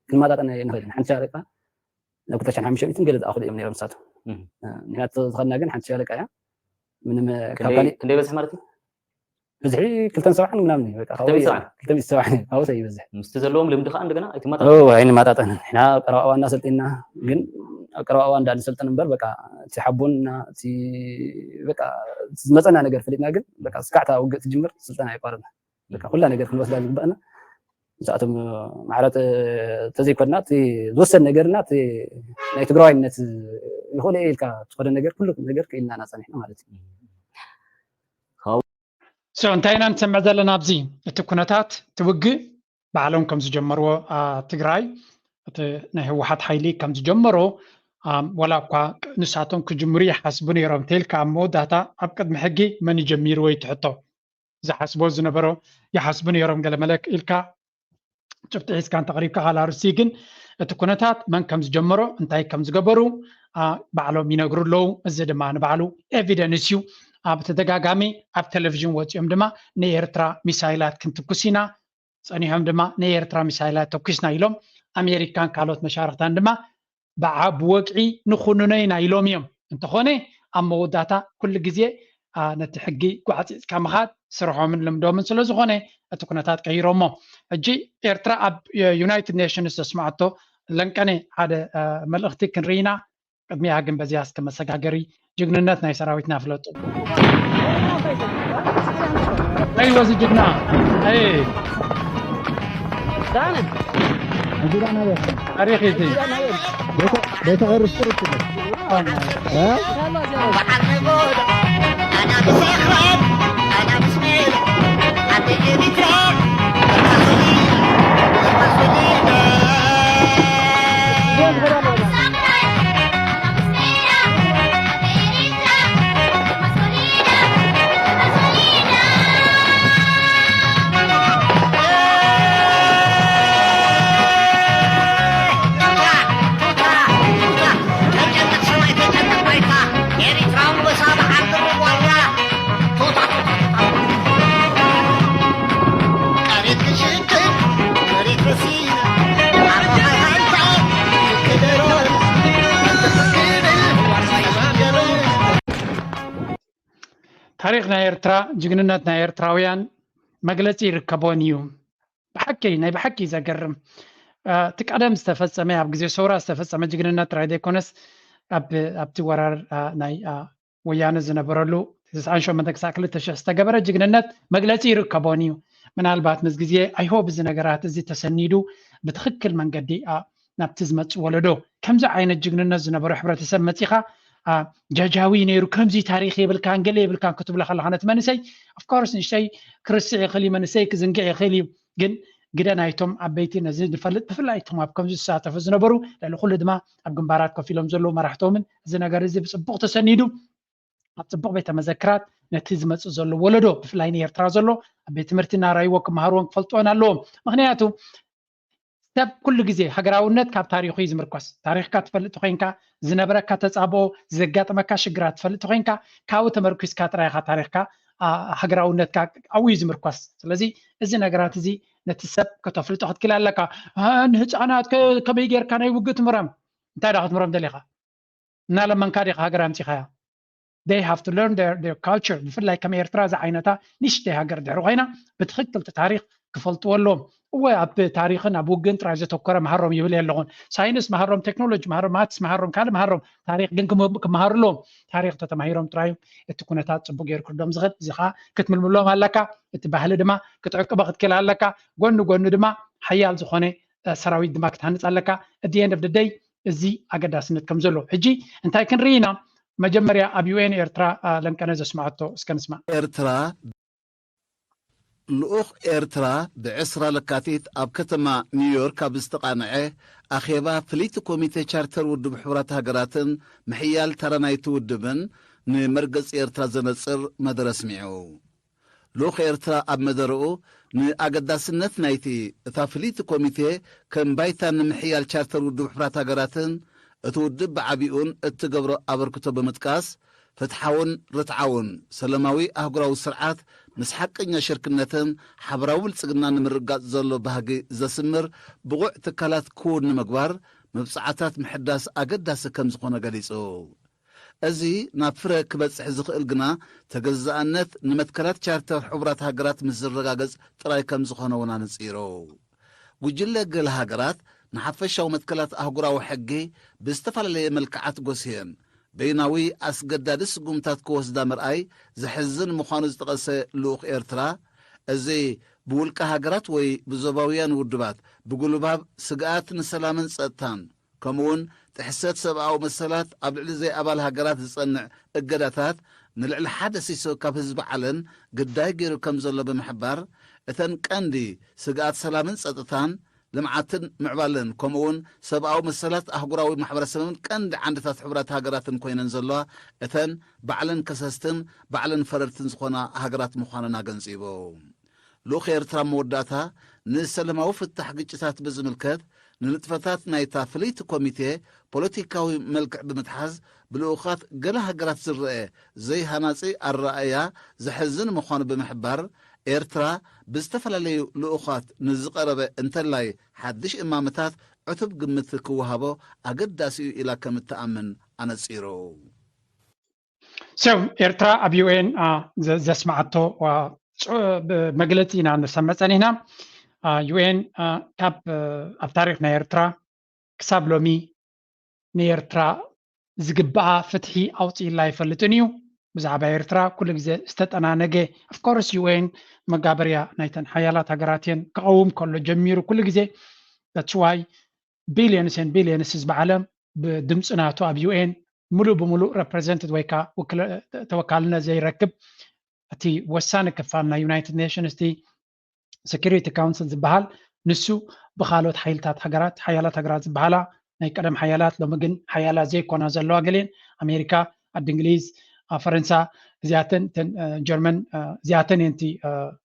ክንመጣጠን ንኽእል ሓንቲ ሻለቃ ናብ ክልተ ሽሕን ሓሙሽተ ሚእትን ገለ ዝኣኽሉ እዮም ነይሮም ንሳቶም። ንሕና ዝኸድና ግን ሓንቲ ሻለቃ እያ። ምንም ካብ ካሊእ ክንደይ በዝሒ ማለት እዩ? ብዝሒ ክልተን ሰብዓን ምናምን እዩ። በቃ ክልተ ሚእቲ ሰብዓን? ክልተ ሚእቲ ሰብዓን ካብኡ ይበዝሕ። ምስቲ ዘለዎም ልምዲ ከዓ እንደገና ኣይትመጣጠኑ። ኣይንመጣጠንን። ንሕና ኣብ ቀረባ እዋን እናሰልጢና ግን ኣብ ቀረባ እዋን እንዳንሰልጥን እምበር በቃ እቲ ሓቦና እቲ በቃ ዝመፀና ነገር ፈሊጥና ግን በቃ ስካዕታ ውግእ ትጅምር ስልጠና ኣይቋረፅና። በቃ ኩላ ነገር ክንወስዳ ዝግባእና ንሳቶም ማዕረ ተዘይኮንና እቲ ዝወሰን ነገርና እቲ ናይ ትግራዋይነት ይኽእሉ እየ ኢልካ ዝኾነ ነገር ኩሉ ነገር ክኢልና ኢና ፀኒሕና ማለት እዩ። So እንታይ ኢና ንሰምዕ ዘለና ኣብዚ? እቲ ኩነታት እቲ ውግእ ባዕሎም ከም ዝጀመርዎ ትግራይ እቲ ናይ ህወሓት ሓይሊ ከም ዝጀመሮ ዋላ እኳ ንሳቶም ክጅምሩ ይሓስቡ ነይሮም እንተኢልካ ኣብ መወዳእታ ኣብ ቅድሚ ሕጊ መን ይጀሚርዎ እዩ እቲ ሕቶ። ዝሓስቦ ዝነበሮ ይሓስቡ ነይሮም ገለ መለክ ኢልካ ጭብጢ ሒዝካ እንተቕሪብካ ካልእ ኣርእስቲ ግን እቲ ኩነታት መን ከም ዝጀመሮ እንታይ ከም ዝገበሩ ባዕሎም ይነግሩ ኣለዉ። እዚ ድማ ንባዕሉ ኤቪደንስ እዩ። ኣብ ተደጋጋሚ ኣብ ቴሌቪዥን ወፂኦም ድማ ንኤርትራ ሚሳይላት ክንትኩስ ኢና ፀኒሖም ድማ ንኤርትራ ሚሳይላት ተኩስና ኢሎም ኣሜሪካን ካልኦት መሻርክታን ድማ ብዓብ ወግዒ ንኹንኖ ኢና ኢሎም እዮም። እንተኾነ ኣብ መወዳእታ ኩሉ ግዜ ነቲ ሕጊ ጓዕፂፅካ ምኻድ ስርሖምን ልምዶምን ስለዝኾነ እቲ ኩነታት ቀይሮሞ። ሕጂ ኤርትራ ኣብ ዩናይትድ ኔሽንስ ዘስማዓቶ ለንቀነ ሓደ መልእኽቲ ክንርኢ ኢና። ቅድሚኣ ግን በዚኣ እስከ መሰጋገሪ ጅግንነት ናይ ሰራዊትና ፍለጡ። ኣይወዚ ጅግና ታሪኽ እዚ ቤተ ክርስቲያን ታሪኽ ናይ ኤርትራ ጅግንነት ናይ ኤርትራውያን መግለፂ ይርከቦን እዩ። ብሓቂ ናይ ብሓቂ ዘገርም እቲ ቀደም ዝተፈፀመ ኣብ ግዜ ሰውራ ዝተፈፀመ ጅግንነት ጥራይ ዘይኮነስ ኣብቲ ወራር ናይ ወያነ ዝነበረሉ ተስዓን ሸሞንተን ክሳብ ክልተ ሽሕ ዝተገበረ ጅግንነት መግለፂ ይርከቦን እዩ። ምናልባት ምስ ግዜ ኣይሆብ እዚ ነገራት እዚ ተሰኒዱ ብትኽክል መንገዲ ናብቲ ዝመፅእ ወለዶ ከምዚ ዓይነት ጅግንነት ዝነበሮ ሕብረተሰብ መፂኻ ጃጃዊ ነይሩ ከምዚ ታሪኽ የብልካን ገለ የብልካን ክትብሎ ከለኻ ነቲ መንእሰይ ኦፍኮርስ ንእሽተይ ክርስዕ ይኽእል እዩ መንእሰይ ክዝንግዕ ይኽእል እዩ ግን ግደ ናይቶም ዓበይቲ ነዚ ንፈልጥ ብፍላይ እቶም ኣብ ከምዚ ዝሳተፉ ዝነበሩ ልዕሊ ኩሉ ድማ ኣብ ግንባራት ኮፍ ኢሎም ዘለዉ መራሕቶምን እዚ ነገር እዚ ብፅቡቕ ተሰኒዱ ኣብ ፅቡቕ ቤተ መዘክራት ነቲ ዝመፅእ ዘሎ ወለዶ ብፍላይ ንኤርትራ ዘሎ ኣብ ቤት ትምህርቲ እናራይዎ ክመሃርዎን ክፈልጥዎን ኣለዎም ምክንያቱ ሰብ ኩሉ ግዜ ሃገራውነት ካብ ታሪኹ እዩ ዝምርኮስ። ታሪኽካ ትፈልጥ ተኮይንካ፣ ዝነበረካ ተጻብኦ፣ ዘጋጠመካ ሽግራት ትፈልጥ ተኮይንካ፣ ካብኡ ተመርኩስካ ጥራይ ኢኻ ታሪኽካ፣ ሃገራውነትካ ኣብኡ እዩ ዝምርኮስ። ስለዚ እዚ ነገራት እዚ ነቲ ሰብ ከተፍልጦ ክትክእል ኣለካ። ንህፃናት ከመይ ጌርካ ናይ ውግእ ትምህሮም? እንታይ ዳ ክትምህሮም ደሊኻ? እናለመንካ ዲኻ ሃገር ኣምጺኻያ? They have to learn their, their culture። ብፍላይ ከም ኤርትራ ዝዓይነታ ንእሽተይ ሃገር ድሕሪ ኮይና ብትኽክል እቲ ታሪኽ ክፈልጥዎ ኣለዎም። እወ ኣብ ታሪኽን ኣብ ውግእን ጥራይ ዘተኮረ መሃሮም ይብል የለኹን። ሳይንስ መሃሮም፣ ቴክኖሎጂ መሃሮም፣ ማትስ መሃሮም፣ ካልእ መሃሮም፣ ታሪኽ ግን ክመሃሩ ኣለዎም። ታሪኽ ተተማሂሮም ጥራይ እቲ ኩነታት ጽቡቅ ገይሩ ክርዶም ዝኽእል። እዚ ከዓ ክትምልምሎም ኣለካ። እቲ ባህሊ ድማ ክትዕቅቦ ክትክእል ኣለካ። ጎኒ ጎኒ ድማ ሓያል ዝኾነ ሰራዊት ድማ ክትሃንፅ ኣለካ። At the end of the day እዚ ኣገዳስነት ከም ዘሎ ሕጂ እንታይ ክንርኢ ኢና? መጀመርያ ኣብ ዩ ኤን ኤርትራ ለንቀነ ዘስማዓቶ እስከ ንስማዕ። ኤርትራ ልኡኽ ኤርትራ ብዕስራ ለካቲት ኣብ ከተማ ኒውዮርክ ኣብ ዝተቓንዐ ኣኼባ ፍልይቲ ኮሚቴ ቻርተር ውድብ ሕቡራት ሃገራትን ምሕያል ተራ ናይቲ ውድብን ንመርገጺ ኤርትራ ዘነጽር መደረ ኣስሚዑ። ልኡኽ ኤርትራ ኣብ መደረኡ ንኣገዳስነት ናይቲ እታ ፍልይቲ ኮሚቴ ከም ባይታ ንምሕያል ቻርተር ውድብ ሕቡራት ሃገራትን እቲ ውድብ ብዓቢኡን እትገብሮ ኣበርክቶ ብምጥቃስ ፍትሓውን ርትዓውን ሰለማዊ ኣህጉራዊ ስርዓት ምስ ሓቀኛ ሽርክነትን ሓበራዊ ብልጽግና ንምርግጋጽ ዘሎ ባህጊ ዘስምር ብቑዕ ትካላት ክውን ንምግባር መብጽዓታት ምሕዳስ ኣገዳሲ ከም ዝኾነ ገሊጹ። እዚ ናብ ፍረ ክበጽሕ ዝኽእል ግና ተገዛእነት ንመትከላት ቻርተር ሕቡራት ሃገራት ምስ ዝረጋገጽ ጥራይ ከም ዝኾነ እውን ኣነጺሩ። ጉጅለ ገለ ሃገራት ንሓፈሻዊ መትከላት ኣህጉራዊ ሕጊ ብዝተፈላለየ መልክዓት ጎስየን በይናዊ ኣስገዳዲ ስጉምታት ክወስዳ ምርኣይ ዘሕዝን ምዃኑ ዝጠቐሰ ልኡኽ ኤርትራ፣ እዚ ብውልቀ ሃገራት ወይ ብዞባውያን ውድባት ብጉልባብ ስግኣት ንሰላምን ጸጥታን ከምኡውን ጥሕሰት ሰብኣዊ መሰላት ኣብ ልዕሊ ዘይኣባል ሃገራት ዝጸንዕ እገዳታት ንልዕሊ ሓደ ሲሶ ካብ ህዝቢ ዓለም ግዳይ ገይሩ ከም ዘሎ ብምሕባር፣ እተን ቀንዲ ስግኣት ሰላምን ጸጥታን፣ ልምዓትን ምዕባለን ከምኡውን ሰብኣዊ መሰላት ኣህጉራዊ ማሕበረሰብን ቀንዲ ዓንድታት ሕቡራት ሃገራትን ኮይነን ዘለዋ እተን ባዕለን ከሰስትን ባዕለን ፈረድትን ዝኾና ሃገራት ምዃነን ኣገንጺቡ። ልኡኽ ኤርትራ መወዳእታ ንሰለማዊ ፍታሕ ግጭታት ብዝምልከት ንንጥፈታት ናይታ ፍልይቲ ኮሚቴ ፖለቲካዊ መልክዕ ብምትሓዝ ብልኡኻት ገለ ሃገራት ዝረአ ዘይሃናጺ ኣረኣእያ ዘሕዝን ምዃኑ ብምሕባር ኤርትራ ብዝተፈላለዩ ልኡኻት ንዝቐረበ እንተላይ ሓድሽ እማመታት ዕቱብ ግምት ክወሃቦ ኣገዳሲ እዩ ኢላ ከም እትኣምን ኣነጺሩ። So ኤርትራ ኣብ ዩ ኤን ዘስማዓቶ መግለፂ ኢና ንሰምዕ ፀኒሕና። ዩ ኤን ካብ ኣብ ታሪክ ናይ ኤርትራ ክሳብ ሎሚ ንኤርትራ ዝግብኣ ፍትሒ ኣውፅኢላ ኣይፈልጥን እዩ። ብዛዕባ ኤርትራ ኩሉ ግዜ ዝተጠናነገ of course ዩ ኤን መጋበርያ ናይተን ሓያላት ሃገራት እየን። ክቐውም ከሎ ጀሚሩ ኩሉ ግዜ that's why billions and billions ህዝቢ ዓለም ብድምፂ ናቱ ኣብ ዩ ኤን ሙሉእ ብሙሉእ represented ወይ ከዓ ተወካልነት ዘይረክብ እቲ ወሳኒ ክፋል ናይ ዩናይትድ ኔሽንስ እቲ security council ዝበሃል ንሱ ብካልኦት ሓይልታት ሃገራት ሓያላት ሃገራት ዝበሃላ ናይ ቀደም ሓያላት ሎሚ ግን ሓያላት ዘይኮና ዘለዋ ገሊአን ኣሜሪካ ዓዲ እንግሊዝ ፈረንሳ እዚኣተን ጀርመን እዚኣተን እየን እቲ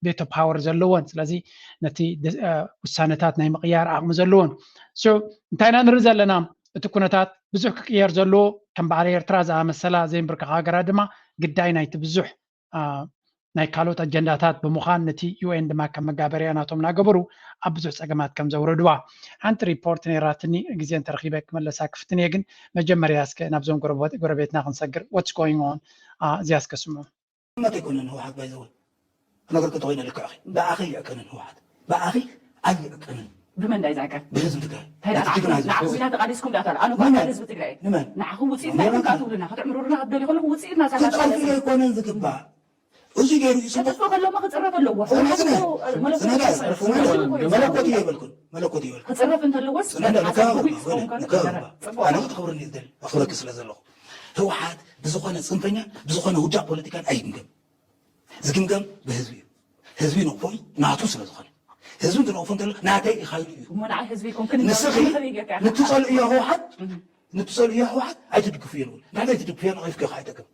veto power ዘለወን ስለዚ ነቲ ውሳነታት ናይ ምቕያር ዓቕሚ ዘለወን። So እንታይ ኢና ንርኢ ዘለና? እቲ ኩነታት ብዙሕ ክቅየር ዘለዎ ከም በዓል ኤርትራ ዝኣመሰላ ዘይምብርከኻ ሃገራት ድማ ግዳይ ናይቲ ብዙሕ ናይ ካልኦት ኣጀንዳታት ብምዃን ነቲ ዩ ኤን ድማ ከም መጋበርያ ናቶም እናገበሩ ኣብ ብዙሕ ፀገማት ከም ዘውረድዋ ሓንቲ ሪፖርት ነይራትኒ ግዜ እንተረኺበ ክመለሳ ክፍትን እየ። ግን መጀመርያ እስከ ናብዞም ጎረቤትና ክንሰግር what's going on እዚኣ እስከ ስምዑ። መት ኣይኮነን ህወሓት ባይዘወ ነገር ከተኮይነ ልክዕኺ ብኣኺ ይዕቀንን ህወሓት ብኣኺ ኣይዕቀንን። ብመን ዳይ ዝዕቀን? ብህዝቢ ትግራይ እንታይ ደኣ ንዓኹም ኢና ተቓሊስኩም ዳታ ኣነ ኳ ህዝቢ ትግራይ ንመን ንዓኹም ውፅኢትና ኢኹም ትብሉና ክትዕምሩልና ክትደልዩ ከለኹም ውፅኢትና ሳላ ኣይኮነን ዝግባእ። እዚ ገይሩ እዩ ከጥፍኦ ከሎ ከፅረፍ ኣለዎ። መለኮት እየ ይበልኩን መለኮት እየ ይበልኩን ክፅረፍ እንተለዎስ ኣነ ክትኸብርኒ ዝደሊ ኣኽብረኪ ስለ ዘለኹ ህወሓት ብዝኾነ ፅንፈኛ ብዝኾነ ውዳቕ ፖለቲካን ኣይግምገም። ዝግምገም ብህዝቢ እዩ። ህዝቢ ነቕፎ እዩ ናቱ ስለ ዝኾነ ህዝቢ እንትነቕፎ እንተሎ ናተይ ኢኻ ኢሉ እዩ። እሞ ንዓይ ህዝቢ ይኮንክን ንስኺ ንትፀልእዮ ህወሓት ንትፀልእዮ ህወሓት ኣይትድግፍዮ ንብል። እንድሕር ዘይትድግፍዮ ነቒፍኪ ኢኻ ኣይጠቅም።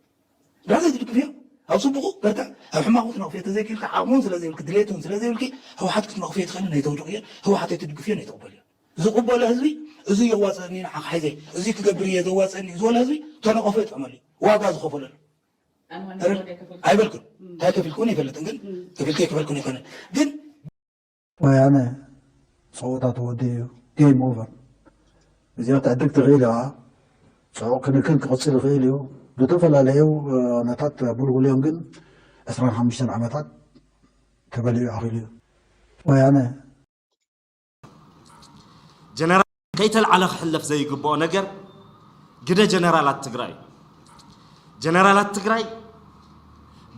እንድሕር ዘይትድግፍዮ ኣብ ፅቡቑ በርትዕ ኣብ ሕማቑ ትነቕፍዮ እንተዘይክኢልካ ዓቕሙን ስለ ዘይብልኪ ድሌቱን ስለ ዘይብልኪ ህወሓት ክትነቕፍዮ ትኽእሊ ነይተውድቕዮ ህወሓት ኣይትድግፍዮ ነይተቕበልዮ። ዝቕበሎ ህዝቢ እዚ የዋፅአኒ ንዓኻ ሓይዘይ እዚ ክገብር እየ ዘዋፅአኒ ዝበሎ ህዝቢ ተነቐፎ ይጥዕመሉ እዩ ዋጋ ዝኸፈለሉ ኣይበልኩን እንታይ ከፊልኩን ይፈልጥን ግን ከፊልኩ ይክፈልኩን ኣይኮነን ግን ወያነ ፀወታ ተወዲኡ እዩ game over እዚኣ ትዕድግ ትኽእል እያ ፅዑቕ ክንክን ክቕፅል ይኽእል እዩ ብዝተፈላለዩ ነታት ኣጉልጉልዮም ግን ዕስራን ሓሙሽተን ዓመታት ተበሊዑ ኣኺሉ እዩ ወያነ ጀነራል ከይተልዓለ ክሕለፍ ዘይግብኦ ነገር ግደ ጀነራላት ትግራይ ጀነራላት ትግራይ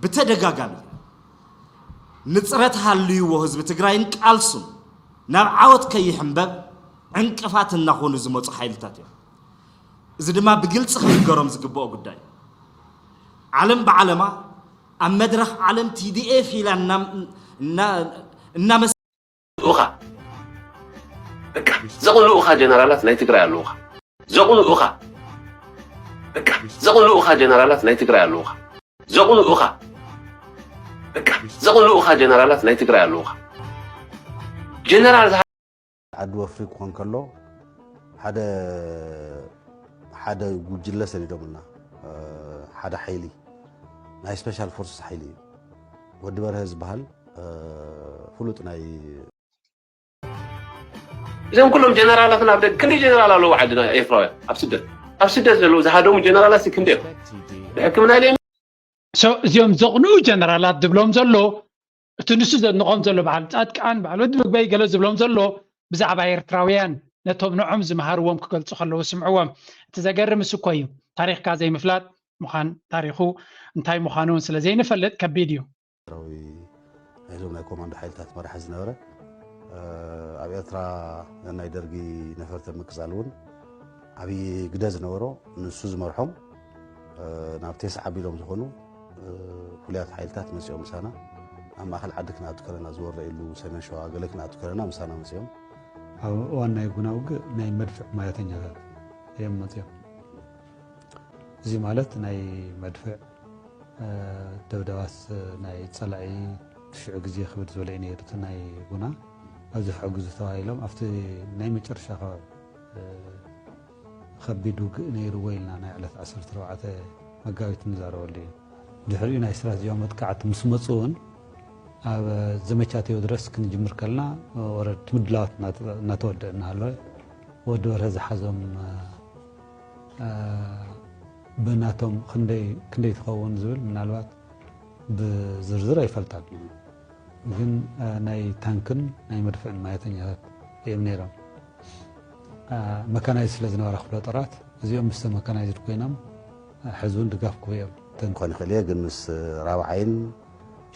ብተደጋጋሚ ንፅረት ሃልይዎ ህዝቢ ትግራይን ቃልሱን ናብ ዓወት ከይሕንበብ ዕንቅፋት እናኾኑ ዝመፁ ሓይልታት እዮም። እዚ ድማ ብግልፂ ክንገሮም ዝግብኦ ጉዳይ እዩ። ዓለም ብዓለማ ኣብ መድረኽ ዓለም ቲ ዲ ኤፍ ኢላ እናመስ ልኡኻ በቃ ዘቕልኡኻ ጀነራላት ናይ ትግራይ ኣለውኻ። ዘቕልኡኻ በቃ ዘቕልኡኻ ጀነራላት ናይ ትግራይ ኣለውኻ። ዘቕልኡኻ በቃ ዘቕልኡኻ ጀነራላት ናይ ትግራይ ኣለውኻ። ጀነራል ዓዲ ወፍሪ ክኾን ከሎ ሓደ ሓደ ጉጅለ ሰዲዶምና ሓደ ሓይሊ ናይ ስፔሻል ፎርስስ ሓይሊ እዩ። ወዲ በርሀ ዝበሃል ፍሉጥ ናይ እዞም ኩሎም ጀነራላትና ኣብ ደገ ክንደይ ጀነራል ኣለዉ ዓድና ኤርትራውያን ኣብ ስደት ኣብ ስደት ዘለዉ ዝሃደሙ ጀነራላት ክንደይ እዮም ብሕክምና ኢለ እዚኦም ዘቕንኡ ጀነራላት ዝብሎም ዘሎ እቲ ንሱ ዘድንቖም ዘሎ በዓል ፃድቃን በዓል ወዲ ምግበይ ገለ ዝብሎም ዘሎ ብዛዕባ ኤርትራውያን ነቶም ንዖም ዝመሃርዎም ክገልፁ ከለዉ ስምዕዎም። እቲ ዘገርም እሱ እኮ እዩ። ታሪኽካ ዘይምፍላጥ ምዃን ታሪኹ እንታይ ምዃኑ እውን ስለ ዘይንፈልጥ ከቢድ እዩ። ናይዞም ናይ ኮማንዶ ሓይልታት መራሒ ዝነበረ ኣብ ኤርትራ ናይ ደርጊ ነፈርቲ ምቅፃል እውን ዓብዪ ግደ ዝነበሮ ንሱ ዝመርሖም ናብ ቴስዓ ኣቢሎም ዝኾኑ ፍሉያት ሓይልታት መፂኦም ምሳና ኣብ ማእኸል ዓዲ ክንኣቱ ከለና ዝወረኢሉ ሰሜን ሸዋ ገለ ክንኣቱ ከለና ምሳና መፂኦም ኣብ እዋን ናይ ጉና ውግእ ናይ መድፍዕ ማያተኛታት እዮም መፂኦም። እዚ ማለት ናይ መድፍዕ ደብዳባት ናይ ፀላኢ ትሽዑ ግዜ ክብድ ዝበለ እዩ ነይሩ እቲ ናይ ጉና ኣብዚ ሕግዙ ተባሂሎም ኣብቲ ናይ መጨረሻ ከባቢ ከቢድ ውግእ ነይርዎ ኢልና ናይ ዕለት ዓሰርተ ኣርባዕተ መጋቢት ንዛረበሉ እዩ። ድሕሪኡ ናይ ስትራቴጂያዊ መጥቃዕቲ ምስ መፁ እውን ኣብ ዘመቻ ቴዎድሮስ ክንጅምር ከለና ወረድ ምድላዋት እናተወደአ እናሃለወ ወዲ በርሀ ዝሓዞም ብናቶም ክንደይ ክንደይ ትኸውን ዝብል ምናልባት ብዝርዝር ኣይፈልጣን ግን ናይ ታንክን ናይ መድፍዕን ማየተኛታት እዮም ነይሮም። መካናይዝ ስለ ዝነበራ ክፍለ ጦራት እዚኦም ምስተ መካናይዝድ ኮይኖም ሕዚ እውን ድጋፍ ክህቡ እዮም። ክኾን ይኽእል እየ ግን ምስ ራብዓይን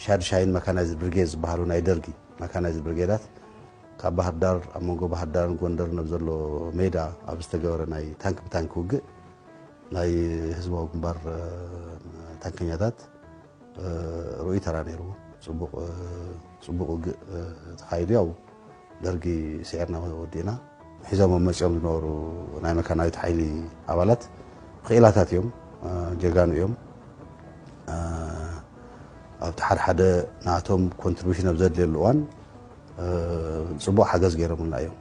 ሻድሻይን መካናይዝድ ብርጌድ ዝበሃሉ ናይ ደርጊ መካናይዝድ ብርጌዳት ካብ ባህር ዳር ኣብ መንጎ ባህር ዳርን ጎንደርን ኣብ ዘሎ ሜዳ ኣብ ዝተገበረ ናይ ታንክ ብታንክ ውግእ ናይ ህዝባዊ ግንባር ታንከኛታት ርኡይ ተራ ነይርዎ። ፅቡቕ ውግእ ተኻይዱ። ያው ደርጊ ስዒርና ወዲእና። ሒዞሞም መፂኦም ዝነበሩ ናይ መካናዊት ሓይሊ ኣባላት ክኢላታት እዮም፣ ጀጋኑ እዮም። ኣብቲ ሓደ ሓደ ናቶም ኮንትሪቢሽን ኣብ ዘድልየሉ እዋን ፅቡቕ ሓገዝ ገይሮምልና እዮም።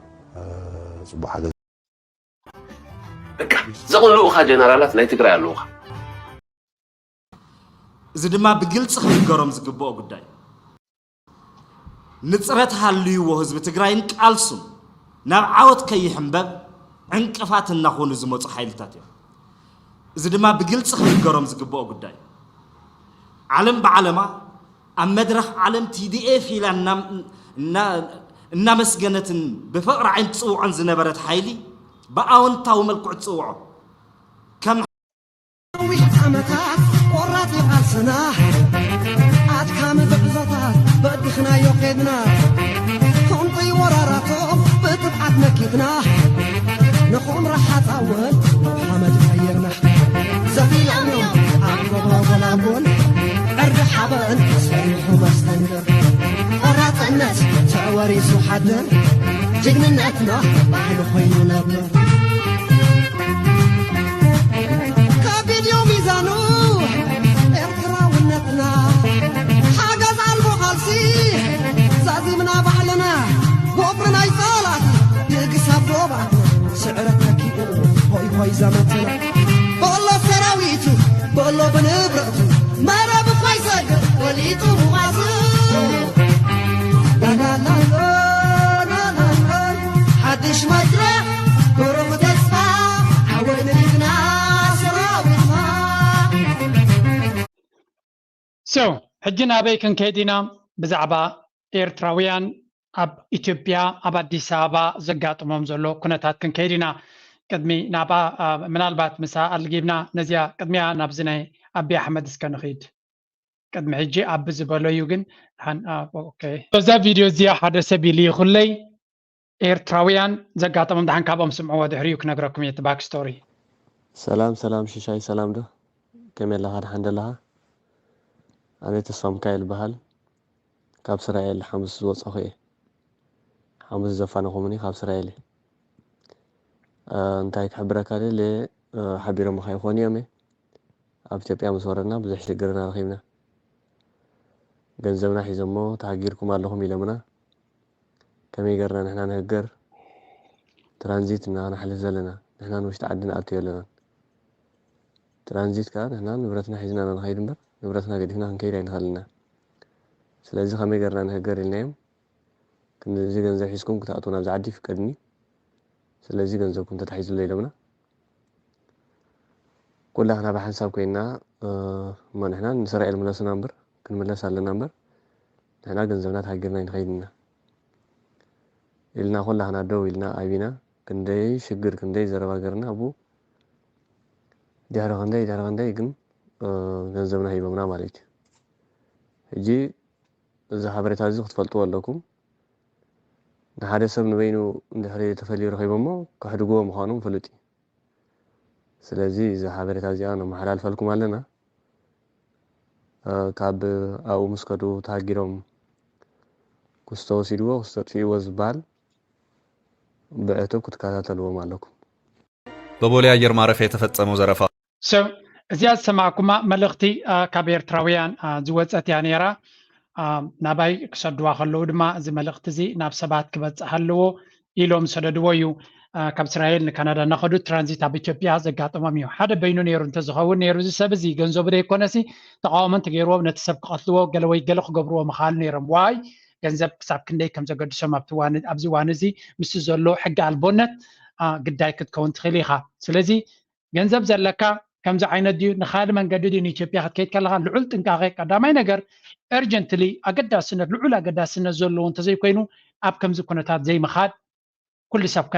ፅቡቕ ሓገዝ በቃ ዘቕልኡኻ ጀነራላት ናይ ትግራይ ኣለዉኻ። እዚ ድማ ብግልፂ ክንገሮም ዝግብኦ ጉዳይ እዩ። ንፅረት ሃልይዎ ህዝቢ ትግራይን ቃልሱን ናብ ዓወት ከይሕንበብ ዕንቅፋት እናኾኑ ዝመፁ ሓይልታት እዮም። እዚ ድማ ብግልፂ ክንገሮም ዝግብኦ ጉዳይ እዩ። ዓለም ብዓለማ ኣብ መድረኽ ዓለም ቲ ዲ ኤፍ ኢላ እናመስገነትን ብፍቕሪ ዓይኒ ትፅውዖን ዝነበረት ሓይሊ ብኣወንታዊ መልክዑ ትፅውዖ ከም ነዊሕ ዓመታት ቆራፅ ቃልስና ኣድካሚ ጉዕዞታት በዲኽናዮ ከድና ከምቲ ወራራቶም ብጥብዓት መኪትና ንኹምራ ሓፃውን ሓመድ ቀይርና ዘፊኖምዮም ኣብ ጎቦ ጎላጉል ዕርዲ ሓበን ሰሪሑ መስተንክር ቆራፅነት ተወሪሱ ሓድር ጅግንነትና ባህሊ ኮይኑ ነብር ከቢድ እዩ ሚዛኑ ኤርትራውነትና ሓገዝ ኣልቦ ቃልሲ ዛዚምና ባዕልና ጎብሪ ናይ ጸላት ድግስ ኣብ ዶባትና ስዕረት ተኪኡ ሆይ ሆይ ዘመትና በሎ ሰራዊቱ በሎ ብንብረቱ መረብ ኾይ ሰግር ወሊጡ ሙቓዙ ላላላሎ ላላሎ ሓድሽ መድረኽ ብሩኽ ተስፋ ዓወት ንድግና ሰራዊትና So ሕጂ ናበይ ክንከይድ ኢና? ብዛዕባ ኤርትራውያን ኣብ ኢትዮጵያ ኣብ ኣዲስ ኣበባ ዘጋጥሞም ዘሎ ኩነታት ክንከይድ ኢና። ቅድሚ ናባ ምናልባት ምሳ ኣልጊብና ነዚያ ቅድሚያ ናብዚ ናይ ኣቢ ኣሕመድ እስከ ንኺድ። ቅድሚ ሕጂ ኣቢ ዝበሎ እዩ ግን ሓን ኦኬ። እዛ ቪድዮ እዚኣ ሓደ ሰብ ይልይኹለይ ኤርትራውያን ዘጋጠሞም ደሓን ካብኦም ስምዕዎ ድሕሪኡ ክነግረኩም እየ እቲ ባክ ስቶሪ። ሰላም ሰላም ሽሻይ ሰላም ዶ ከመይ ኣለኻ ደሓን ደለኻ? ኣነ ተስፋ ሚካኤል ይበሃል። ካብ እስራኤል ሓሙስ ዝወፀኹ እየ። ሓሙስ ዘፋነኹምኒ ካብ እስራኤል እየ። እንታይ ክሕብረካ ደልየ ሓቢሮምኻ ይኾኑ እዮም። ኣብ ኢትዮጵያ ምስ ወረድና ብዙሕ ሽግርና ረኺብና። ገንዘብና ሒዞሞ ተሃጊርኩም ኣለኹም ኢሎምና። ከመይ ገርና ንሕና ንህገር? ትራንዚት እና ንሓልፍ ዘለና ንሕና ንውሽጢ ዓዲ ንኣቱ የለናን። ትራንዚት ከዓ ንሕና ንብረትና ሒዝና ኢና ንኸይድ እምበር ንብረትና ገዲፍና ክንከይድ ኣይንኽእልና። ስለዚ ከመይ ገርና ንህገር ኢልናዮም። ክንዚ ገንዘብ ሒዝኩም ክትኣትዉ ናብዚ ዓዲ ይፍቀድኒ። ስለዚ ገንዘብኩም ተታሒዙሎ ኢሎምና። ኩላህና ብሓንሳብ ኮይና እሞ ንሕና ንእስራኤል ምለሱና እምበር ክንምለስ ኣለና እምበር ንሕና ገንዘብና ተሃጊርና ኣይንኸይድና ኢልና ኩላህና ደው ኢልና ኣቢና ክንደይ ሽግር ክንደይ ዘረባ ገርና ኣብኡ ድሕሪ ክንደይ ድሕሪ ክንደይ ግን ገንዘብና ሂቦምና ማለት እዩ። ሕጂ እዚ ሓበሬታ እዚ ክትፈልጥዎ ኣለኩም። ንሓደ ሰብ ንበይኑ እንድሕሪ ተፈልዩ ረኺቦሞ ከሕድግዎ ምዃኖም ፍሉጥ እዩ። ስለዚ እዚ ሓበሬታ እዚኣ ነመሓላልፈልኩም ኣለና። ካብ ኣብኡ ምስ ከዱ ተሃጊሮም ክስቶ ወሲድዎ ክስቶ ጥፊእዎ ዝበሃል ብዕቱብ ክትከታተልዎም ኣለኩም። በቦሌ አየር ማረፊያ የተፈጸመው ዘረፋ። እዚኣ ዝሰማዕኩማ መልእኽቲ ካብ ኤርትራውያን ዝወፀት እያ ነይራ። ናባይ ክሰድዋ ከለዉ ድማ እዚ መልእኽቲ እዚ ናብ ሰባት ክበፅሕ ኣለዎ ኢሎም ዝሰደድዎ እዩ። ካብ እስራኤል ንካናዳ እናኸዱ ትራንዚት ኣብ ኢትዮጵያ ዘጋጠሞም እዩ። ሓደ በይኑ ነይሩ እንተዝኸውን ነይሩ እዚ ሰብ እዚ ገንዘቡ ዘይኮነሲ ተቃውሞ እንተገይርዎም ነቲ ሰብ ክቐትልዎ ገለ ወይ ገለ ክገብርዎ ምኽኣሉ ነይሮም። ዋይ ገንዘብ ክሳብ ክንደይ ከም ዘገድሶም ኣብዚ እዋን እዚ ምስቲ ዘሎ ሕጊ ኣልቦነት ግዳይ ክትከውን ትኽእል ኢኻ። ስለዚ ገንዘብ ዘለካ ከምዚ ዓይነት ድዩ ንኻልእ መንገዲ ድዩ ንኢትዮጵያ ክትከይድ ከለኻ ልዑል ጥንቃቄ ቀዳማይ ነገር urgently ኣገዳስነት ልዑል ኣገዳስነት ዘለዎ እንተዘይኮይኑ ኣብ ከምዚ ኩነታት ዘይምኻድ ኩሉ ሰብ ከ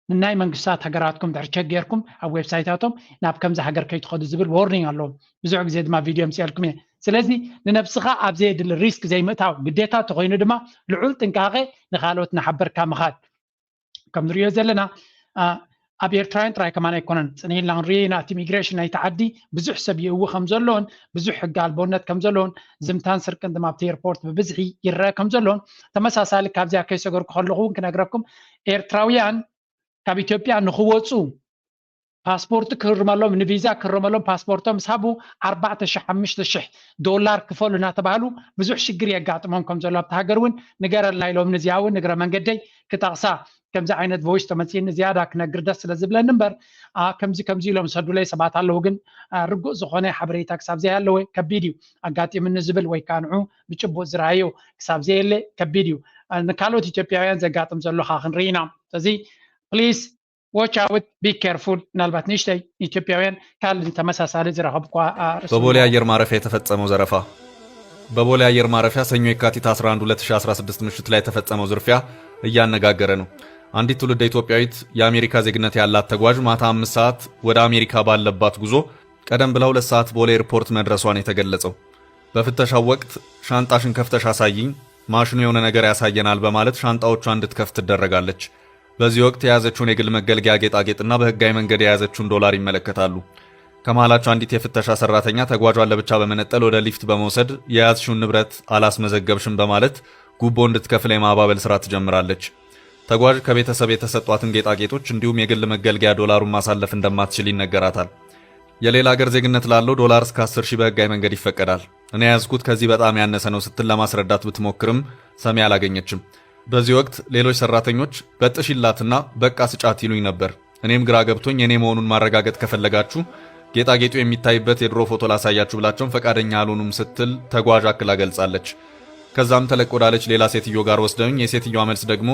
ንናይ መንግስታት ሃገራትኩም ድሕሪ ቸክ ጌርኩም ኣብ ዌብሳይታቶም ናብ ከምዚ ሃገር ከይትኸዱ ዝብል ዎርኒንግ ኣለዎም። ብዙሕ ግዜ ድማ ቪድዮ ምፅኣልኩም እየ። ስለዚ ንነብስኻ ኣብ ዘየድሊ ሪስክ ዘይምእታው ግዴታ ተኾይኑ ድማ ልዑል ጥንቃቄ ንኻልኦት እናሓበርካ ምኻድ። ከም ንሪኦ ዘለና ኣብ ኤርትራውያን ጥራይ ከማን ኣይኮነን ፅንሂልና ክንሪኦ ኢና እቲ ኢሚግሬሽን ናይቲ ዓዲ ብዙሕ ሰብ ይእዊ ከም ዘለዎን ብዙሕ ሕጊ ኣልቦነት ከም ዘለዎን ዝምታን ስርቅን ድማ ኣብቲ ኤርፖርት ብብዝሒ ይረአ ከም ዘለዎን ተመሳሳሊ ካብዚኣ ከይሰገርኩ ከለኹ እውን ክነግረኩም ኤርትራውያን ካብ ኢትዮጵያ ንክወፁ ፓስፖርት ክህርመሎም ንቪዛ ክህርመሎም ፓስፖርቶም ምስ ሃቡ ኣርባዕተ ሽሕ ሓሙሽተ ሽሕ ዶላር ክፈሉ እናተባህሉ ብዙሕ ሽግር የጋጥሞም ከም ዘሎ ኣብቲ ሃገር እውን ንገረልና ኢሎም ንዚኣ እውን ንግረ መንገደይ ክጠቕሳ ከምዚ ዓይነት ቮይስ ተመፅእኒ ዝያዳ ክነግር ደስ ስለ ዝብለኒ እምበር ከምዚ ከምዚ ኢሎም ሰዱለይ ሰባት ኣለዉ ግን ርጉእ ዝኾነ ሓበሬታ ክሳብ ዘይሃለወ ከቢድ እዩ ኣጋጢምኒ ዝብል ወይ ከዓ ንዑ ብጭቡጥ ዝረኣዮ ክሳብ ዘየለ ከቢድ እዩ። ንካልኦት ኢትዮጵያውያን ዘጋጥም ዘሎ ከዓ ክንርኢ ኢና። ስለዚ please watch out be careful ምናልባት ንእሽተይ ኢትዮጵያውያን ካልእ ተመሳሳሊ ዝረኸብኳ በቦሌ አየር ማረፊያ የተፈጸመው ዘረፋ። በቦሌ አየር ማረፊያ ሰኞ የካቲት አስራ አንድ ሁለት ሺ አስራ ስድስት ምሽት ላይ የተፈጸመው ዝርፊያ እያነጋገረ ነው። አንዲት ትውልደ ኢትዮጵያዊት የአሜሪካ ዜግነት ያላት ተጓዥ ማታ አምስት ሰዓት ወደ አሜሪካ ባለባት ጉዞ ቀደም ብላ ሁለት ሰዓት ቦሌ ኤርፖርት መድረሷን የተገለጸው። በፍተሻው ወቅት ሻንጣሽን ከፍተሽ አሳይኝ፣ ማሽኑ የሆነ ነገር ያሳየናል በማለት ሻንጣዎቿ እንድትከፍት ትደረጋለች። በዚህ ወቅት የያዘችውን የግል መገልገያ ጌጣጌጥና በህጋዊ መንገድ የያዘችውን ዶላር ይመለከታሉ። ከመሃላቸው አንዲት የፍተሻ ሰራተኛ ተጓዧን ለብቻ በመነጠል ወደ ሊፍት በመውሰድ የያዝሽውን ንብረት አላስመዘገብሽም በማለት ጉቦ እንድትከፍል የማባበል ስራ ትጀምራለች። ተጓዥ ከቤተሰብ የተሰጧትን ጌጣጌጦች እንዲሁም የግል መገልገያ ዶላሩን ማሳለፍ እንደማትችል ይነገራታል። የሌላ አገር ዜግነት ላለው ዶላር እስከ አስር ሺህ በህጋዊ መንገድ ይፈቀዳል። እኔ የያዝኩት ከዚህ በጣም ያነሰ ነው ስትል ለማስረዳት ብትሞክርም ሰሚ አላገኘችም። በዚህ ወቅት ሌሎች ሰራተኞች በጥሽ ይላትና በቃ ስጫት ይሉኝ ነበር። እኔም ግራ ገብቶኝ የኔ መሆኑን ማረጋገጥ ከፈለጋችሁ ጌጣጌጡ የሚታይበት የድሮ ፎቶ ላሳያችሁ ብላቸውም ፈቃደኛ አልሆኑም ስትል ተጓዥ አክላ ገልጻለች። ከዛም ተለቅ ወዳለች ሌላ ሴትዮ ጋር ወስደውኝ የሴትዮዋ መልስ ደግሞ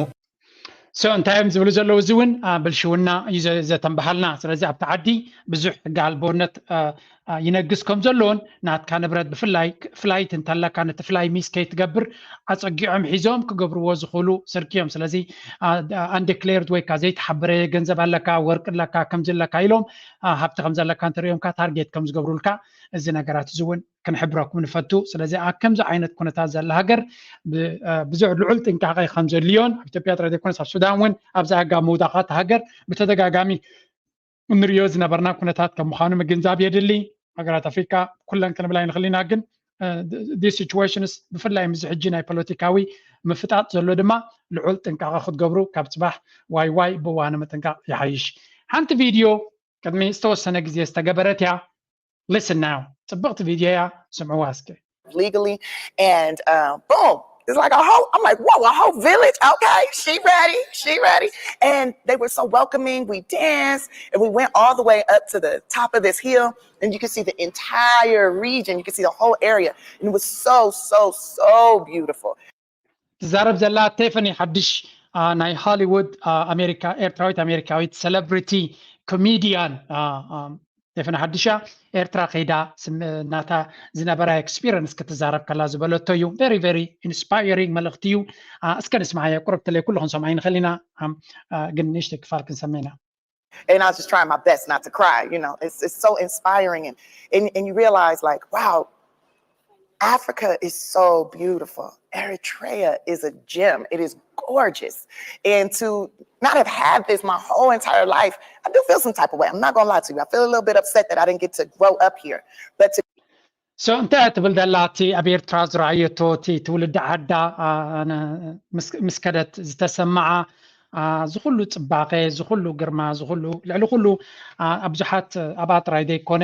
so እንታይ እዮም ዝብሉ ዘለዉ እዚ እውን ብልሽውና እዩ ዘተንበሃልና። ስለዚ ኣብቲ ዓዲ ብዙሕ ሕጊ ኣልቦነት ይነግስ ከም ዘለዎን ናትካ ንብረት ብፍላይ ፍላይት እንተለካ ነቲ ፍላይ ሚስ ከይትገብር ኣፀጊዖም ሒዞም ክገብርዎ ዝኽእሉ ስርቂ እዮም። ስለዚ undeclared ወይ ከዓ ዘይተሓበረ ገንዘብ ኣለካ ወርቂ ኣለካ ከምዚ ኣለካ ኢሎም ሃብቲ ከም ዘለካ እንተሪኦምካ ታርጌት ከም ዝገብሩልካ እዚ ነገራት እዚ እውን ክንሕብረኩም ንፈቱ። ስለዚ ኣብ ከምዚ ዓይነት ኩነታት ዘላ ሃገር ብዙሕ ልዑል ጥንቃቄ ከም ዘድልዮን ኣብ ኢትዮጵያ ጥራይ ዘይኮነስ ኣብ ሱዳን እውን ኣብ ዝኣጋ ምውዳቓት ሃገር ብተደጋጋሚ እንሪኦ ዝነበርና ኩነታት ከም ምዃኑ ምግንዛብ የድሊ። ሃገራት ኣፍሪካ ኩለን ክንብል ኣይንኽእል ኢና፣ ግን ዲስ ሲቹዌሽንስ ብፍላይ ምስ ሕጂ ናይ ፖለቲካዊ ምፍጣጥ ዘሎ ድማ ልዑል ጥንቃቐ ክትገብሩ ካብ ፅባሕ ዋይ ዋይ ብዋነ ምጥንቃቕ ይሓይሽ። ሓንቲ ቪድዮ ቅድሚ ዝተወሰነ ግዜ ዝተገበረት እያ። Listen now. ፅብቕቲ ቪድዮ እያ፣ ስምዕዋ እስኪ። Legally, and uh, boom, it's like a whole, I'm like, whoa, a whole village. Okay, she ready, she ready. And they were so welcoming. We danced and we went all the way up to the top of this hill, and you can see the entire region. You can see the whole area. And it was so, so, so beautiful. ትዛረብ ዘላ ቴፈኒ ሓድሽ ናይ ሆሊውድ ኣሜሪካ፣ ኤርትራዊት ኣሜሪካዊት ሴሌብሪቲ ኮሜዲያን ቴፈኒ ሓድሻ ኤርትራ ከይዳ ናታ ዝነበራ ኤክስፒሪንስ ክትዛረብ ከላ ዝበለቶ እዩ። Very very inspiring መልእኽቲ እዩ። እስከ ንስማዓዮ። ቁርብ ተለይ ኩሉ ክንሰምዖ ኣይንኽእል ኢና፣ ግን ንእሽተይ ክፋል ክንሰምዕ ኢና። And I was just trying my best not to cry. You know, it's it's so inspiring, and and, and you realize like, wow, Africa is so beautiful. Eritrea is a gem. It is gorgeous. And to not have had this my whole entire life, I do feel some type of way. I'm not gonna lie to you. I feel a little bit upset that I didn't get to grow up here. But to So እንታይ ትብል ዘላ? እቲ ኣብ ኤርትራ ዝረኣየቶ እቲ ትውልዲ ዓዳ ምስ ከደት ዝተሰማዓ ዝኩሉ ፅባቐ፣ ዝኩሉ ግርማ፣ ዝኩሉ ልዕሊ ኩሉ ኣብ ብዙሓት ኣባ ጥራይ ዘይኮነ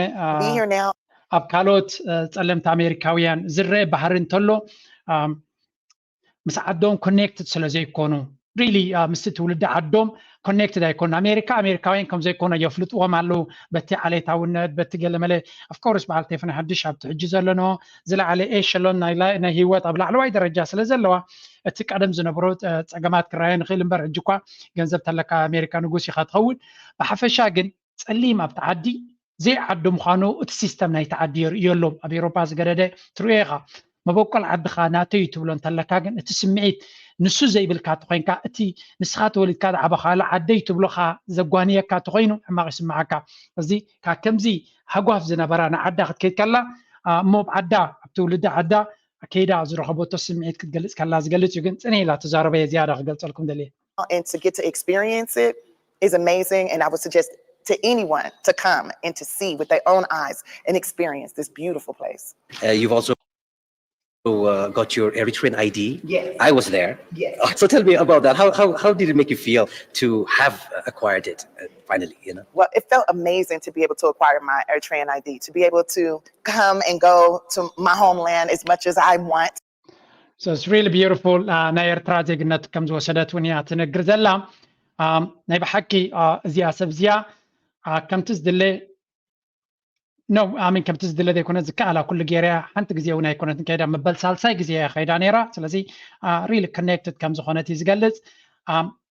ኣብ ካልኦት ፀለምቲ ኣሜሪካውያን ዝረአ ባህሪ እንተሎ ምስ ዓዶም ኮኔክትድ ስለ ዘይኮኑ፣ ሪሊ ምስቲ ትውልዲ ዓዶም ኮኔክትድ ኣይኮኑ። ኣሜሪካ ኣሜሪካውያን ከም ዘይኮኑ የፍልጥዎም ኣለዉ፣ በቲ ዓሌታውነት፣ በቲ ገለመለ። ኦፍኮርስ በዓል ቴፍኒ ሓድሽ ኣብቲ ሕጂ ዘለንኦ ዝለዓለ ኤሸሎን ናይ ህይወት ኣብ ላዕለዋይ ደረጃ ስለ ዘለዋ እቲ ቀደም ዝነበሮ ፀገማት ክረኣየን ይኽእል እምበር፣ ሕጂ እኳ ገንዘብ ተለካ ኣሜሪካ ንጉስ ኢኻ ትኸውን። ብሓፈሻ ግን ፀሊም ኣብቲ ዓዲ ዘይዓዱ ምዃኑ እቲ ሲስተም ናይቲ ዓዲ የርእዮ ኣሎ። ኣብ ኤውሮፓ ዝገደደ ትርእዮ ኢኻ። መበቆል ዓድኻ ናተይ እዩ ትብሎ እንተለካ ግን እቲ ስምዒት ንሱ ዘይብልካ ተኾይንካ፣ እቲ ንስኻ ተወሊድካ ዝዓበኻሉ ዓደይ ትብሎኻ ዘጓንየካ ተኾይኑ ሕማቕ ይስምዓካ። እዚ ካብ ከምዚ ሃጓፍ ዝነበራ ንዓዳ ክትከይድ ከላ እሞ ኣብ ዓዳ ኣብ ትውልዲ ዓዳ ከይዳ ዝረኸበቶ ስምዒት ክትገልፅ ከላ ዝገልፅ እዩ። ግን ፅንሕ ኢላ ተዛረበየ ዝያዳ ክገልፀልኩም ደልየ። And to get to experience it is amazing. And I would suggest to anyone to come and to see with their own eyes and experience this beautiful place. Uh, you've also uh, got your Eritrean I D. Yes. I was there. Yes. Uh, so tell me about that. How, how, how did it make you feel to have acquired it uh, finally? You know. Well, it felt amazing to be able to acquire my Eritrean I D, to be able to come and go to my homeland as much as I want. So it's really beautiful. ናይ ኤርትራ ዜግነት ከም ዝወሰደት እውን እያ ትነግር ዘላ። ናይ ብሓቂ እዚኣ ሰብ እዚኣ ከምቲ ዝድለ ነው ኣሚን ከምቲ ዝድለ ዘይኮነ ዝከኣላ ኩሉ ገይራ እያ። ሓንቲ ግዜ እውን ኣይኮነትን ከይዳ፣ መበል ሳልሳይ ግዜ እያ ከይዳ ነይራ። ስለዚ ሪሊ ኮኔክትድ ከም ዝኾነት እዩ ዝገልፅ።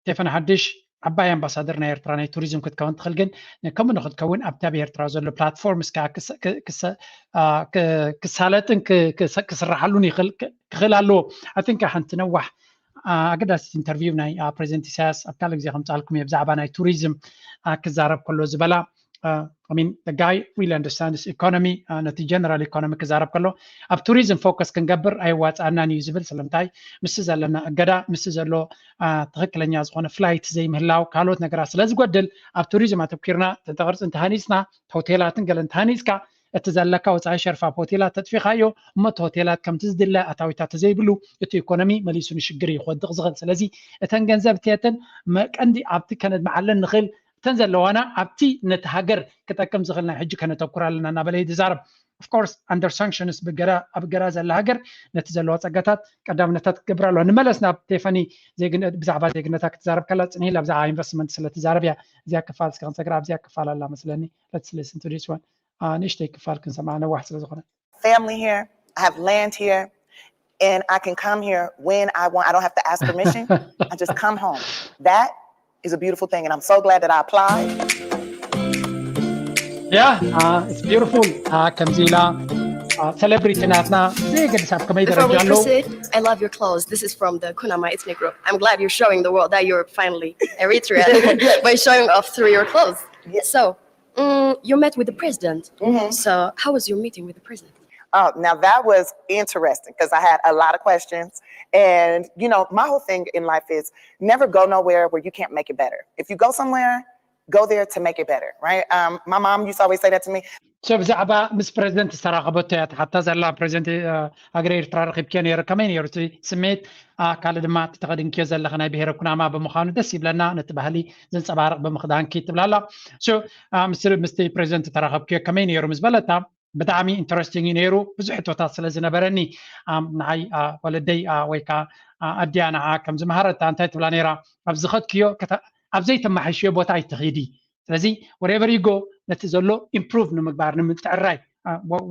ቴፈን ሓድሽ ዓባይ ኣምባሳደር ናይ ኤርትራ ናይ ቱሪዝም ክትከውን ትኽእል፣ ግን ከምኡ ንክትከውን ኣብቲ ኣብ ኤርትራ ዘሎ ፕላትፎርምስ ክሳለጥን ክስራሓሉን ክኽእል ኣለዎ። ኣይ ቲንክ ሓንቲ ነዋሕ ኣገዳሲት ኢንተርቪው ናይ ፕሬዚደንት ኢሳያስ ኣብ ካልእ ግዜ ከምፃልኩም እየ ብዛዕባ ናይ ቱሪዝም ክዛረብ ከሎ ዝበላ ሚን ጋይ ሪሊ ኣንደርስታንድስ ኢኮኖሚ ነቲ ጀነራል ኢኮኖሚ ክዛረብ ከሎ ኣብ ቱሪዝም ፎከስ ክንገብር ኣይዋፃእናን እዩ ዝብል። ስለምንታይ? ምስቲ ዘለና እገዳ፣ ምስቲ ዘሎ ትኽክለኛ ዝኾነ ፍላይት ዘይምህላው፣ ካልኦት ነገራት ስለ ዝጎድል ኣብ ቱሪዝም ኣተኪርና ተቅርፂ እንተሃኒፅና፣ ሆቴላትን ገለ እንተሃኒፅካ እቲ ዘለካ ወፃኢ ሸርፋ ሆቴላት ተጥፊኻዮ እሞ እቲ ሆቴላት ከምቲ ዝድለ ኣታዊታት ተዘይብሉ እቲ ኢኮኖሚ መሊሱ ንሽግር እዩ ክወድቕ ዝኽእል። ስለዚ እተን ገንዘብ እትየትን መቀንዲ ኣብቲ ከነድምዓለን ንኽእል እተን ዘለዋና ኣብቲ ነቲ ሃገር ክጠቅም ዝኽእል ናይ ሕጂ ከነተኩር ኣለና እናበለ እዩ ዝዛረብ። ኦፍኮርስ ኣንደር ሳንክሽንስ ኣብ እገዳ ዘላ ሃገር ነቲ ዘለዋ ፀጋታት ቀዳምነታት ክትገብር ኣለዋ። ንመለስ ናብ ቴፈኒ ብዛዕባ ዜግነታ ክትዛረብ ከላ ፅንሂ ኢላ ብዛዕባ ኢንቨስትመንት ስለ ትዛረብ እያ። እዚኣ ክፋል እስከ ክንሰግራ ኣብዚኣ ክፋል ኣላ መስለኒ። Let's listen to this one. ንእሽተይ ክፋል ክንሰምዓ ነዋሕ ስለ ዝኾነ። Family here. I have land here. And I can come here when I want. I don't have to ask permission. I just come home. That is a beautiful thing. And I'm so glad that I applied. Yeah, uh, it's beautiful. Uh, ከምዚ ኢላ ሴሌብሪቲ ናትና ብዘየገድስ ኣብ ከመይ ደረጃ ኣለዉ። I love your clothes. This is from the Kunama ethnic group. I'm glad you're showing the world that you're finally Eritrean by showing off through your clothes. So, mm, you met with the president. So, how was your meeting with the president? Oh, now that was interesting because I had a lot of questions. And, you know, my whole thing in life is never go nowhere where you can't make it better. If you go somewhere, go there to make it better, right? Um, my mom used to always say that to me. So ብዛዕባ ምስ ፕሬዚደንት ዝተራኸበቶ እያ ትሓታ ዘላ። ፕሬዚደንት ሃገር ኤርትራ ረኺብኪ ነይሩ፣ ከመይ ነይሩ እቲ ስሜት? ካልእ ድማ እቲ ተኸዲንክዮ ዘለኺ ናይ ብሄረ ኩናማ ብምዃኑ ደስ ይብለና፣ ነቲ ባህሊ ዘንፀባርቕ ብምኽዳንኪ ትብላላ። ምስቲ ፕሬዚደንት ተራኸብክዮ ከመይ ነይሩ ምስ በለታ፣ ብጣዕሚ ኢንተረስቲንግ እዩ ነይሩ። ብዙሕ ሕቶታት ስለ ዝነበረኒ ንዓይ ወለደይ ወይ ከዓ ኣዲያ ንዓ ከም ዝመሃረታ እንታይ ትብላ ነይራ፣ ኣብ ዝኸድክዮ ኣብ ዘይተመሓሽዮ ቦታ ኣይትኺዲ። ስለዚ wherever you go ነቲ ዘሎ ኢምፕሩቭ ንምግባር ንምትዕራይ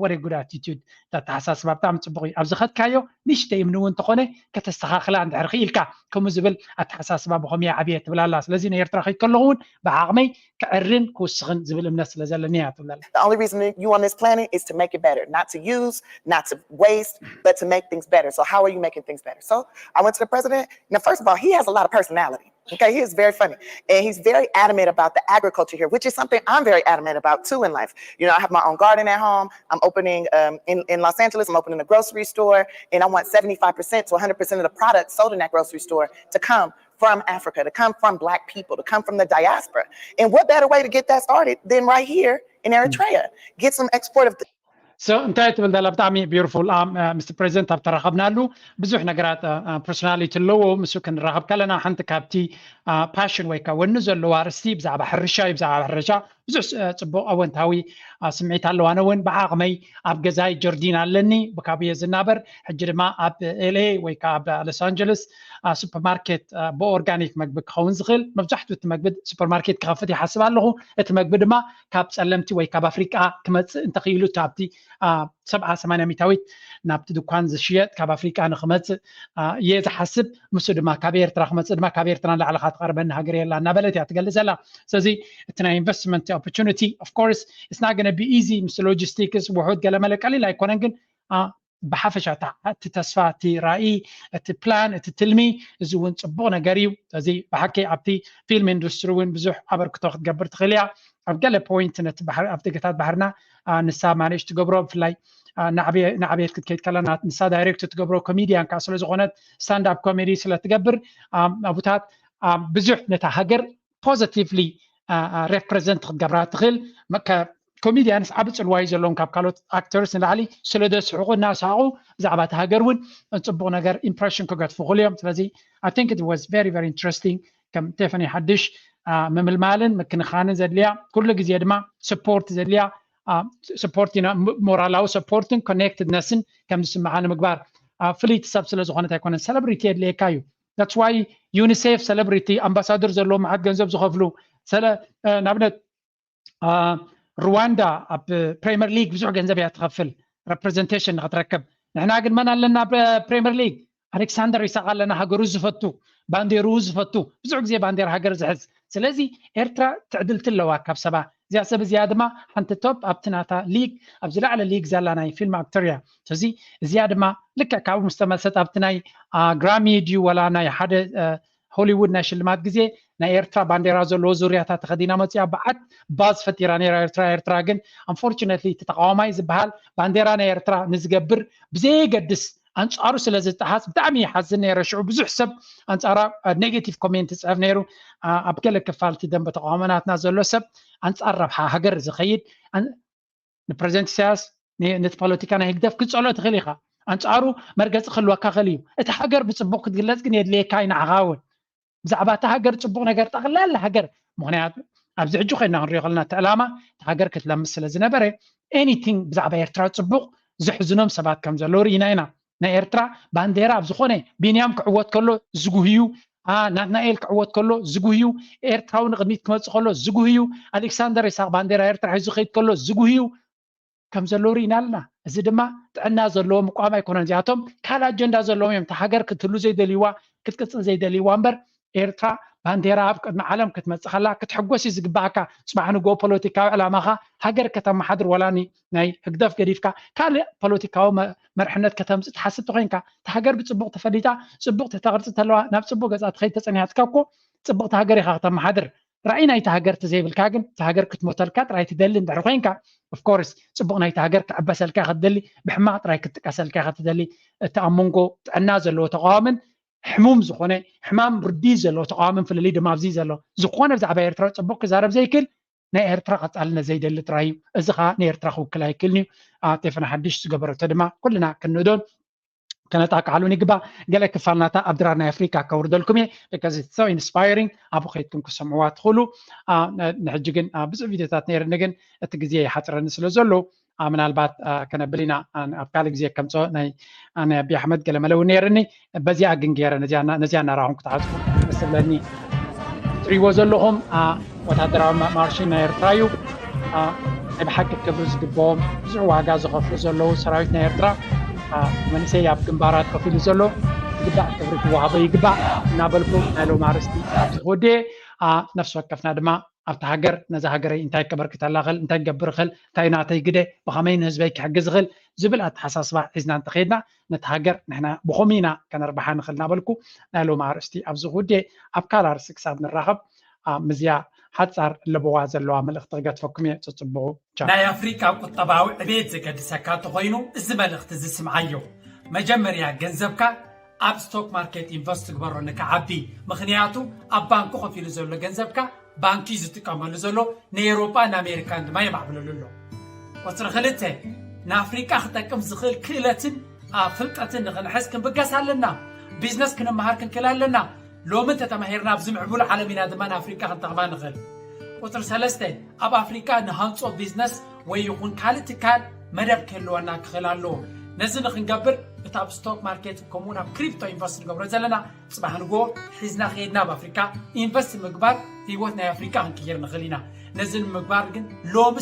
ወደ ጉድ ኣቲቱድ ኣተሓሳስባ ብጣዕሚ ፅቡቅ እዩ። ኣብ ዝኸድካዮ ንሽተይ እምኒ እውን እንተኾነ ከተስተኻኽላ እንድሕር ክኢልካ ከምኡ ዝብል ኣተሓሳስባ ብኸምኡ ዓብየ ትብላላ። ስለዚ ንኤርትራ ከይድ ከለኹ እውን ብዓቕመይ ክዕርን ክውስኽን ዝብል እምነት ስለ ዘለኒ እያ ትብላላ። The only reason you on this planet is to make it better, not to use, not to waste, but to make things better. So how are you making things better? So I went to the president. Now, first of all, he has a lot of personality. Okay, he is very funny. And he's very adamant about the agriculture here, which is something I'm very adamant about too in life. You know, I have my own garden at home. I'm opening um, in, in Los Angeles, I'm opening a grocery store, and I want seventy-five percent to one hundred percent of the products sold in that grocery store to come from Africa, to come from Black people, to come from the diaspora. And what better way to get that started than right here in Eritrea? Get some export of So እንታይ ትብል ዘላ ብጣዕሚ ቢዩቲፉል። ምስቲ ፕሬዚደንት ኣብ ተራኸብናሉ ብዙሕ ነገራት ፐርሶናሊቲ ኣለዎ። ምስ ክንራኸብ ከለና ሓንቲ ካብቲ ፓሽን ወይ ከዓ ወኒ ዘለዎ ኣርእስቲ ብዛዕባ ሕርሻ እዩ። ብዛዕባ ሕርሻ ብዙሕ ፅቡቅ ኣወንታዊ ስምዒት ኣለዋ። ኣነ እውን ብዓቕመይ ኣብ ገዛይ ጀርዲን ኣለኒ፣ ብካብየ ዝናበር። ሕጂ ድማ ኣብ ኤልኤ ወይ ከዓ ኣብ ሎስ ኣንጀለስ ሱፐርማርኬት ብኦርጋኒክ መግቢ ክኸውን ዝኽእል መብዛሕትኡ እቲ መግቢ ሱፐርማርኬት ክኸፍት ይሓስብ ኣለኹ። እቲ መግቢ ድማ ካብ ፀለምቲ ወይ ካብ ኣፍሪቃ ክመፅእ እንተኽኢሉ ኣብቲ ሰብዓ ሰማንያ ሚታዊት ናብቲ ድኳን ዝሽየጥ ካብ ኣፍሪቃ ንክመፅእ እየ ዝሓስብ። ምስ ድማ ካብ ኤርትራ ክመፅእ ድማ ካብ ኤርትራ ንላዕሊ ክትቐርበኒ ሃገር የላ እናበለት እያ ትገልፅ ዘላ። ስለዚ እቲ ናይ ኢንቨስትመንት ኦፖርቹኒቲ ኦፍኮርስ it's not gonna be easy ምስ ሎጂስቲክስ ውሑድ ገለመለ ቀሊል ኣይኮነን፣ ግን ብሓፈሻ እቲ ተስፋ፣ እቲ ራእይ፣ እቲ ፕላን፣ እቲ ትልሚ እዚ እውን ፅቡቅ ነገር እዩ። ስለዚ ብሓቂ ኣብቲ ፊልም ኢንዱስትሪ እውን ብዙሕ ኣበርክቶ ክትገብር ትኽእል እያ። ኣብ ገለ ፖይንት ነቲ ኣብቲ ገታት ባሕርና ንሳ ማኔጅ ትገብሮ ብፍላይ ንዕብየት ክትከይድ ከላ ንሳ ዳይሬክት ትገብሮ ኮሜድያን ከዓ ስለዝኾነት ስታንድ ኣፕ ኮሜዲ ስለትገብር ኣቡታት ብዙሕ ነታ ሃገር ፖዘቲቭሊ ሬፕሬዘንት ክትገብራ ትኽእል። ኮሜድያንስ ዓቢ ፅልዋ እዩ ዘለዎም ካብ ካልኦት ኣክተርስ ንላዕሊ ስለ ደስሕቁ እናሰሓቁ ብዛዕባ እቲ ሃገር እውን ፅቡቅ ነገር ኢምፕሬሽን ክገድፉ ክእሉ እዮም። ስለዚ I think it was very very interesting ከም ቴፈኒ ሓድሽ ምምልማልን ምክንኻንን ዘድልያ ኩሉ ግዜ ድማ ስፖርት ዘድልያ ስፖርት ኢና ሞራላዊ ሰፖርትን ኮኔክትድነስን ከም ዝስምዓ ንምግባር ፍልይቲ ሰብ ስለ ዝኾነት ኣይኮነን። ሰለብሪቲ የድልየካ እዩ። That's why ዩኒሴፍ ሰለብሪቲ ኣምባሳደር ዘለዎ መዓት ገንዘብ ዝኸፍሉ ንኣብነት ሩዋንዳ ኣብ ፕሪምየር ሊግ ብዙሕ ገንዘብ እያ ትኸፍል ሬፕሬዘንቴሽን ንክትረክብ። ንሕና ግን መን ኣለና ኣብ ፕሪምየር ሊግ? ኣሌክሳንደር ይስሃቅ ኣለና፣ ሃገሩ ዝፈቱ፣ ባንዴርኡ ዝፈቱ፣ ብዙሕ ግዜ ባንዴራ ሃገር ዝሕዝ። ስለዚ ኤርትራ ትዕድልቲ ኣለዋ ካብ ሰባ። እዚኣ ሰብ እዚኣ ድማ ሓንቲ ቶፕ ኣብቲ ናታ ሊግ፣ ኣብ ዝለዓለ ሊግ ዘላ ናይ ፊልም ኣክተር እያ። ስለዚ እዚኣ ድማ ልክዕ ካብኡ ምስ ተመልሰት ኣብቲ ናይ ግራሚ ድዩ ወላ ናይ ሓደ ሆሊውድ ናይ ሽልማት ግዜ ናይ ኤርትራ ባንዴራ ዘለዎ ዙርያታት ተኸዲና መፂኣ በዓት ባዝ ፈጢራ ነይራ ኤርትራ። ኤርትራ ግን ኣንፎርቹነትሊ እቲ ተቃዋማይ ዝበሃል ባንዴራ ናይ ኤርትራ ንዝገብር ብዘየገድስ ኣንጻሩ ስለ ዝጠሓስ ብጣዕሚ ይሓዝን ነይረ። ሽዑ ብዙሕ ሰብ ኣንጻራ ኔጌቲቭ ኮሜንት ይጽሕፍ ነይሩ። ኣብ ገለ ክፋል እቲ ደንበ ተቃውሞ ናትና ዘሎ ሰብ ኣንጻር ረብሓ ሃገር ዝኸይድ ንፕረዚደንት ኢሳያስ ነቲ ፖለቲካ ናይ ህግደፍ ክትጸልኦ ትኽእል ኢኻ። ኣንጻሩ መርገጺ ክህልወካ ክእል እዩ። እቲ ሃገር ብጽቡቕ ክትግለጽ ግን የድልየካ እዩ ንዓኻ እውን። ብዛዕባ እታ ሃገር ጽቡቕ ነገር ጠቕላላ ሃገር ምኽንያቱ ኣብዚ ሕጂ ኮይና ክንሪኦ ከለና እቲ ዕላማ እቲ ሃገር ክትለምስ ስለ ዝነበረ ኤኒቲንግ ብዛዕባ ኤርትራ ጽቡቕ ዘሕዝኖም ሰባት ከም ዘለዉ ርኢና ኢና። ናይ ኤርትራ ባንዴራ ኣብ ዝኾነ ቢንያም ክዕወት ከሎ ዝጉህዩ ናትናኤል ክዕወት ከሎ ዝጉህዩ ኤርትራዊ ንቕድሚት ክመጽእ ከሎ ዝጉህዩ ኣሌክሳንደር ይስሃቅ ባንዴራ ኤርትራ ሒዙ ክኸይድ ከሎ ዝጉህዩ ከም ዘለዉ ርኢና ኣለና። እዚ ድማ ጥዕና ዘለዎ ምቋም ኣይኮነን። እዚኣቶም ካልእ ኣጀንዳ ዘለዎም እዮም። እታ ሃገር ክትህሉ ዘይደልይዋ ክትቅጽል ዘይደልይዋ እምበር ኤርትራ ባንዴራ ኣብ ቅድሚ ዓለም ክትመጽእ ከላ ክትሕጎስ እዩ ዝግባኣካ። ጽባሕ ንግሆ ፖለቲካዊ ዕላማኻ ሃገር ከተመሓድር ወላ ናይ ህግደፍ ገዲፍካ ካልእ ፖለቲካዊ መርሕነት ከተምጽእ ትሓስብ ተኮይንካ እታ ሃገር ብጽቡቕ ተፈሊጣ ጽቡቕ ተተቕርጽ ተለዋ ናብ ጽቡቕ ገጻ ትኸይድ ተጸኒሓትካ እኮ ጽቡቕቲ ሃገር ኢኻ ከተመሓድር። ራእይ ናይቲ ሃገር ተዘይብልካ ግን እቲ ሃገር ክትሞተልካ ጥራይ ትደሊ እንድሕር ኮይንካ፣ ኦፍኮርስ ጽቡቕ ናይቲ ሃገር ክዕበሰልካ ክትደሊ፣ ብሕማቕ ጥራይ ክትጥቀሰልካ ክትደሊ፣ እቲ ኣብ መንጎ ጥዕና ዘለዎ ተቃዋምን ሕሙም ዝኾነ ሕማም ርዲ ዘለዎ ተቃዋምን ፍልልይ ድማ ኣብዚ ዘሎ። ዝኾነ ብዛዕባ ኤርትራ ጽቡቕ ክዛረብ ዘይክእል ናይ ኤርትራ ቀጻልነት ዘይደሊ ጥራይ እዩ። እዚ ከዓ ንኤርትራ ክውክል ኣይክእልን እዩ። ቴፈና ሓድሽ ዝገበረቶ ድማ ኩልና ክንእዶን ከነጣቃዕሉን ይግባእ። ገለ ክፋል ናታ ኣብ ድራር ናይ ኣፍሪካ ከውርደልኩም እየ። Because it's so inspiring። ኣብኡ ከይድኩም ክሰምዕዋ ትኽእሉ። ንሕጂ ግን ብዙሕ ቪድዮታት ነይርኒ፣ ግን እቲ ግዜ ይሓፅረኒ ስለ ዘሎ ምናልባት ከነብል ኢና። ኣብ ካልእ ግዜ ከምፅኦ ናይ ኣቢ ኣሕመድ ገለ መለ እውን ነይርኒ። በዚኣ ግን ገይረ ነዚኣ እናረኹም ክትሓፅቡ መስለኒ። ትሪእዎ ዘለኹም ወታደራዊ ማርሽን ናይ ኤርትራ እዩ። ናይ ብሓቂ ክብሪ ዝግብኦም ብዙሕ ዋጋ ዝኸፍሉ ዘለዉ ሰራዊት ናይ ኤርትራ፣ መንእሰይ ኣብ ግንባራት ከፊሉ ዘሎ ዝግባእ ክብሪ ክወሃቦ ይግባእ እናበልኩ ናይ ሎም ኣርእስቲ ኣብዚ ክወድየ። ነፍሲ ወከፍና ድማ ኣብቲ ሃገር ነዚ ሃገረይ እንታይ ከበርክተላ ክእል፣ እንታይ ክገብር ክእል፣ እንታይ ናተይ ግደ፣ ብኸመይ ንህዝበይ ክሕግዝ ክእል ዝብል ኣተሓሳስባ ሒዝና እንተኸይድና ነቲ ሃገር ንሕና ብኸምኡ ኢና ከነርብሓ ንኽእል እናበልኩ ናይ ሎም ኣርእስቲ ኣብዚ ክውድየ። ኣብ ካልእ ኣርእስቲ ክሳብ ንራኸብ ምስዚኣ ሓጻር ለበዋ ዘለዋ መልእኽቲ ክገድፈኩም እየ። ጽጽብቑ። ቻው። ናይ ኣፍሪቃ ቁጠባዊ ዕቤት ዘገድሰካ እንተኾይኑ እዚ መልእኽቲ እዚ ስምዓዮ። መጀመርያ ገንዘብካ ኣብ ስቶክ ማርኬት ኢንቨስት ግበሮ ንክዓቢ። ምኽንያቱ ኣብ ባንክ ኮፍ ኢሉ ዘሎ ገንዘብካ ባንክ እዩ ዝጥቀመሉ ዘሎ፣ ንኤውሮጳ ንኣሜሪካን ድማ የማዕብለሉ ኣሎ። ቁጽሪ ክልተ፣ ንኣፍሪቃ ክጠቅም ዝኽእል ክእለትን ፍልጠትን ንኽንሕዝ ክንብገስ ኣለና። ቢዝነስ ክንመሃር ክንክእል ኣለና። ሎሚ እንተተማሂርና ኣብዚ ምዕቡል ዓለም ኢና ድማ ንኣፍሪቃ ክንጠቕማ ንኽእል። ቁጽሪ ሰለስተ፣ ኣብ ኣፍሪቃ ንሃንጾ ቢዝነስ ወይ ይኹን ካልእ ትካል መደብ ክህልወና ክኽእል ኣለዎ። ነዚ ንኽንገብር እቲ ኣብ ስቶክ ማርኬት ከምኡውን ኣብ ክሪፕቶ ኢንቨስት ንገብሮ ዘለና ጽባሕ ንግሆ ሒዝና ከይድና ኣብ ኣፍሪካ ኢንቨስት ምግባር ህይወት ናይ ኣፍሪካ ክንቅይር ንኽእል ኢና። ነዚ ንምግባር ግን ሎሚ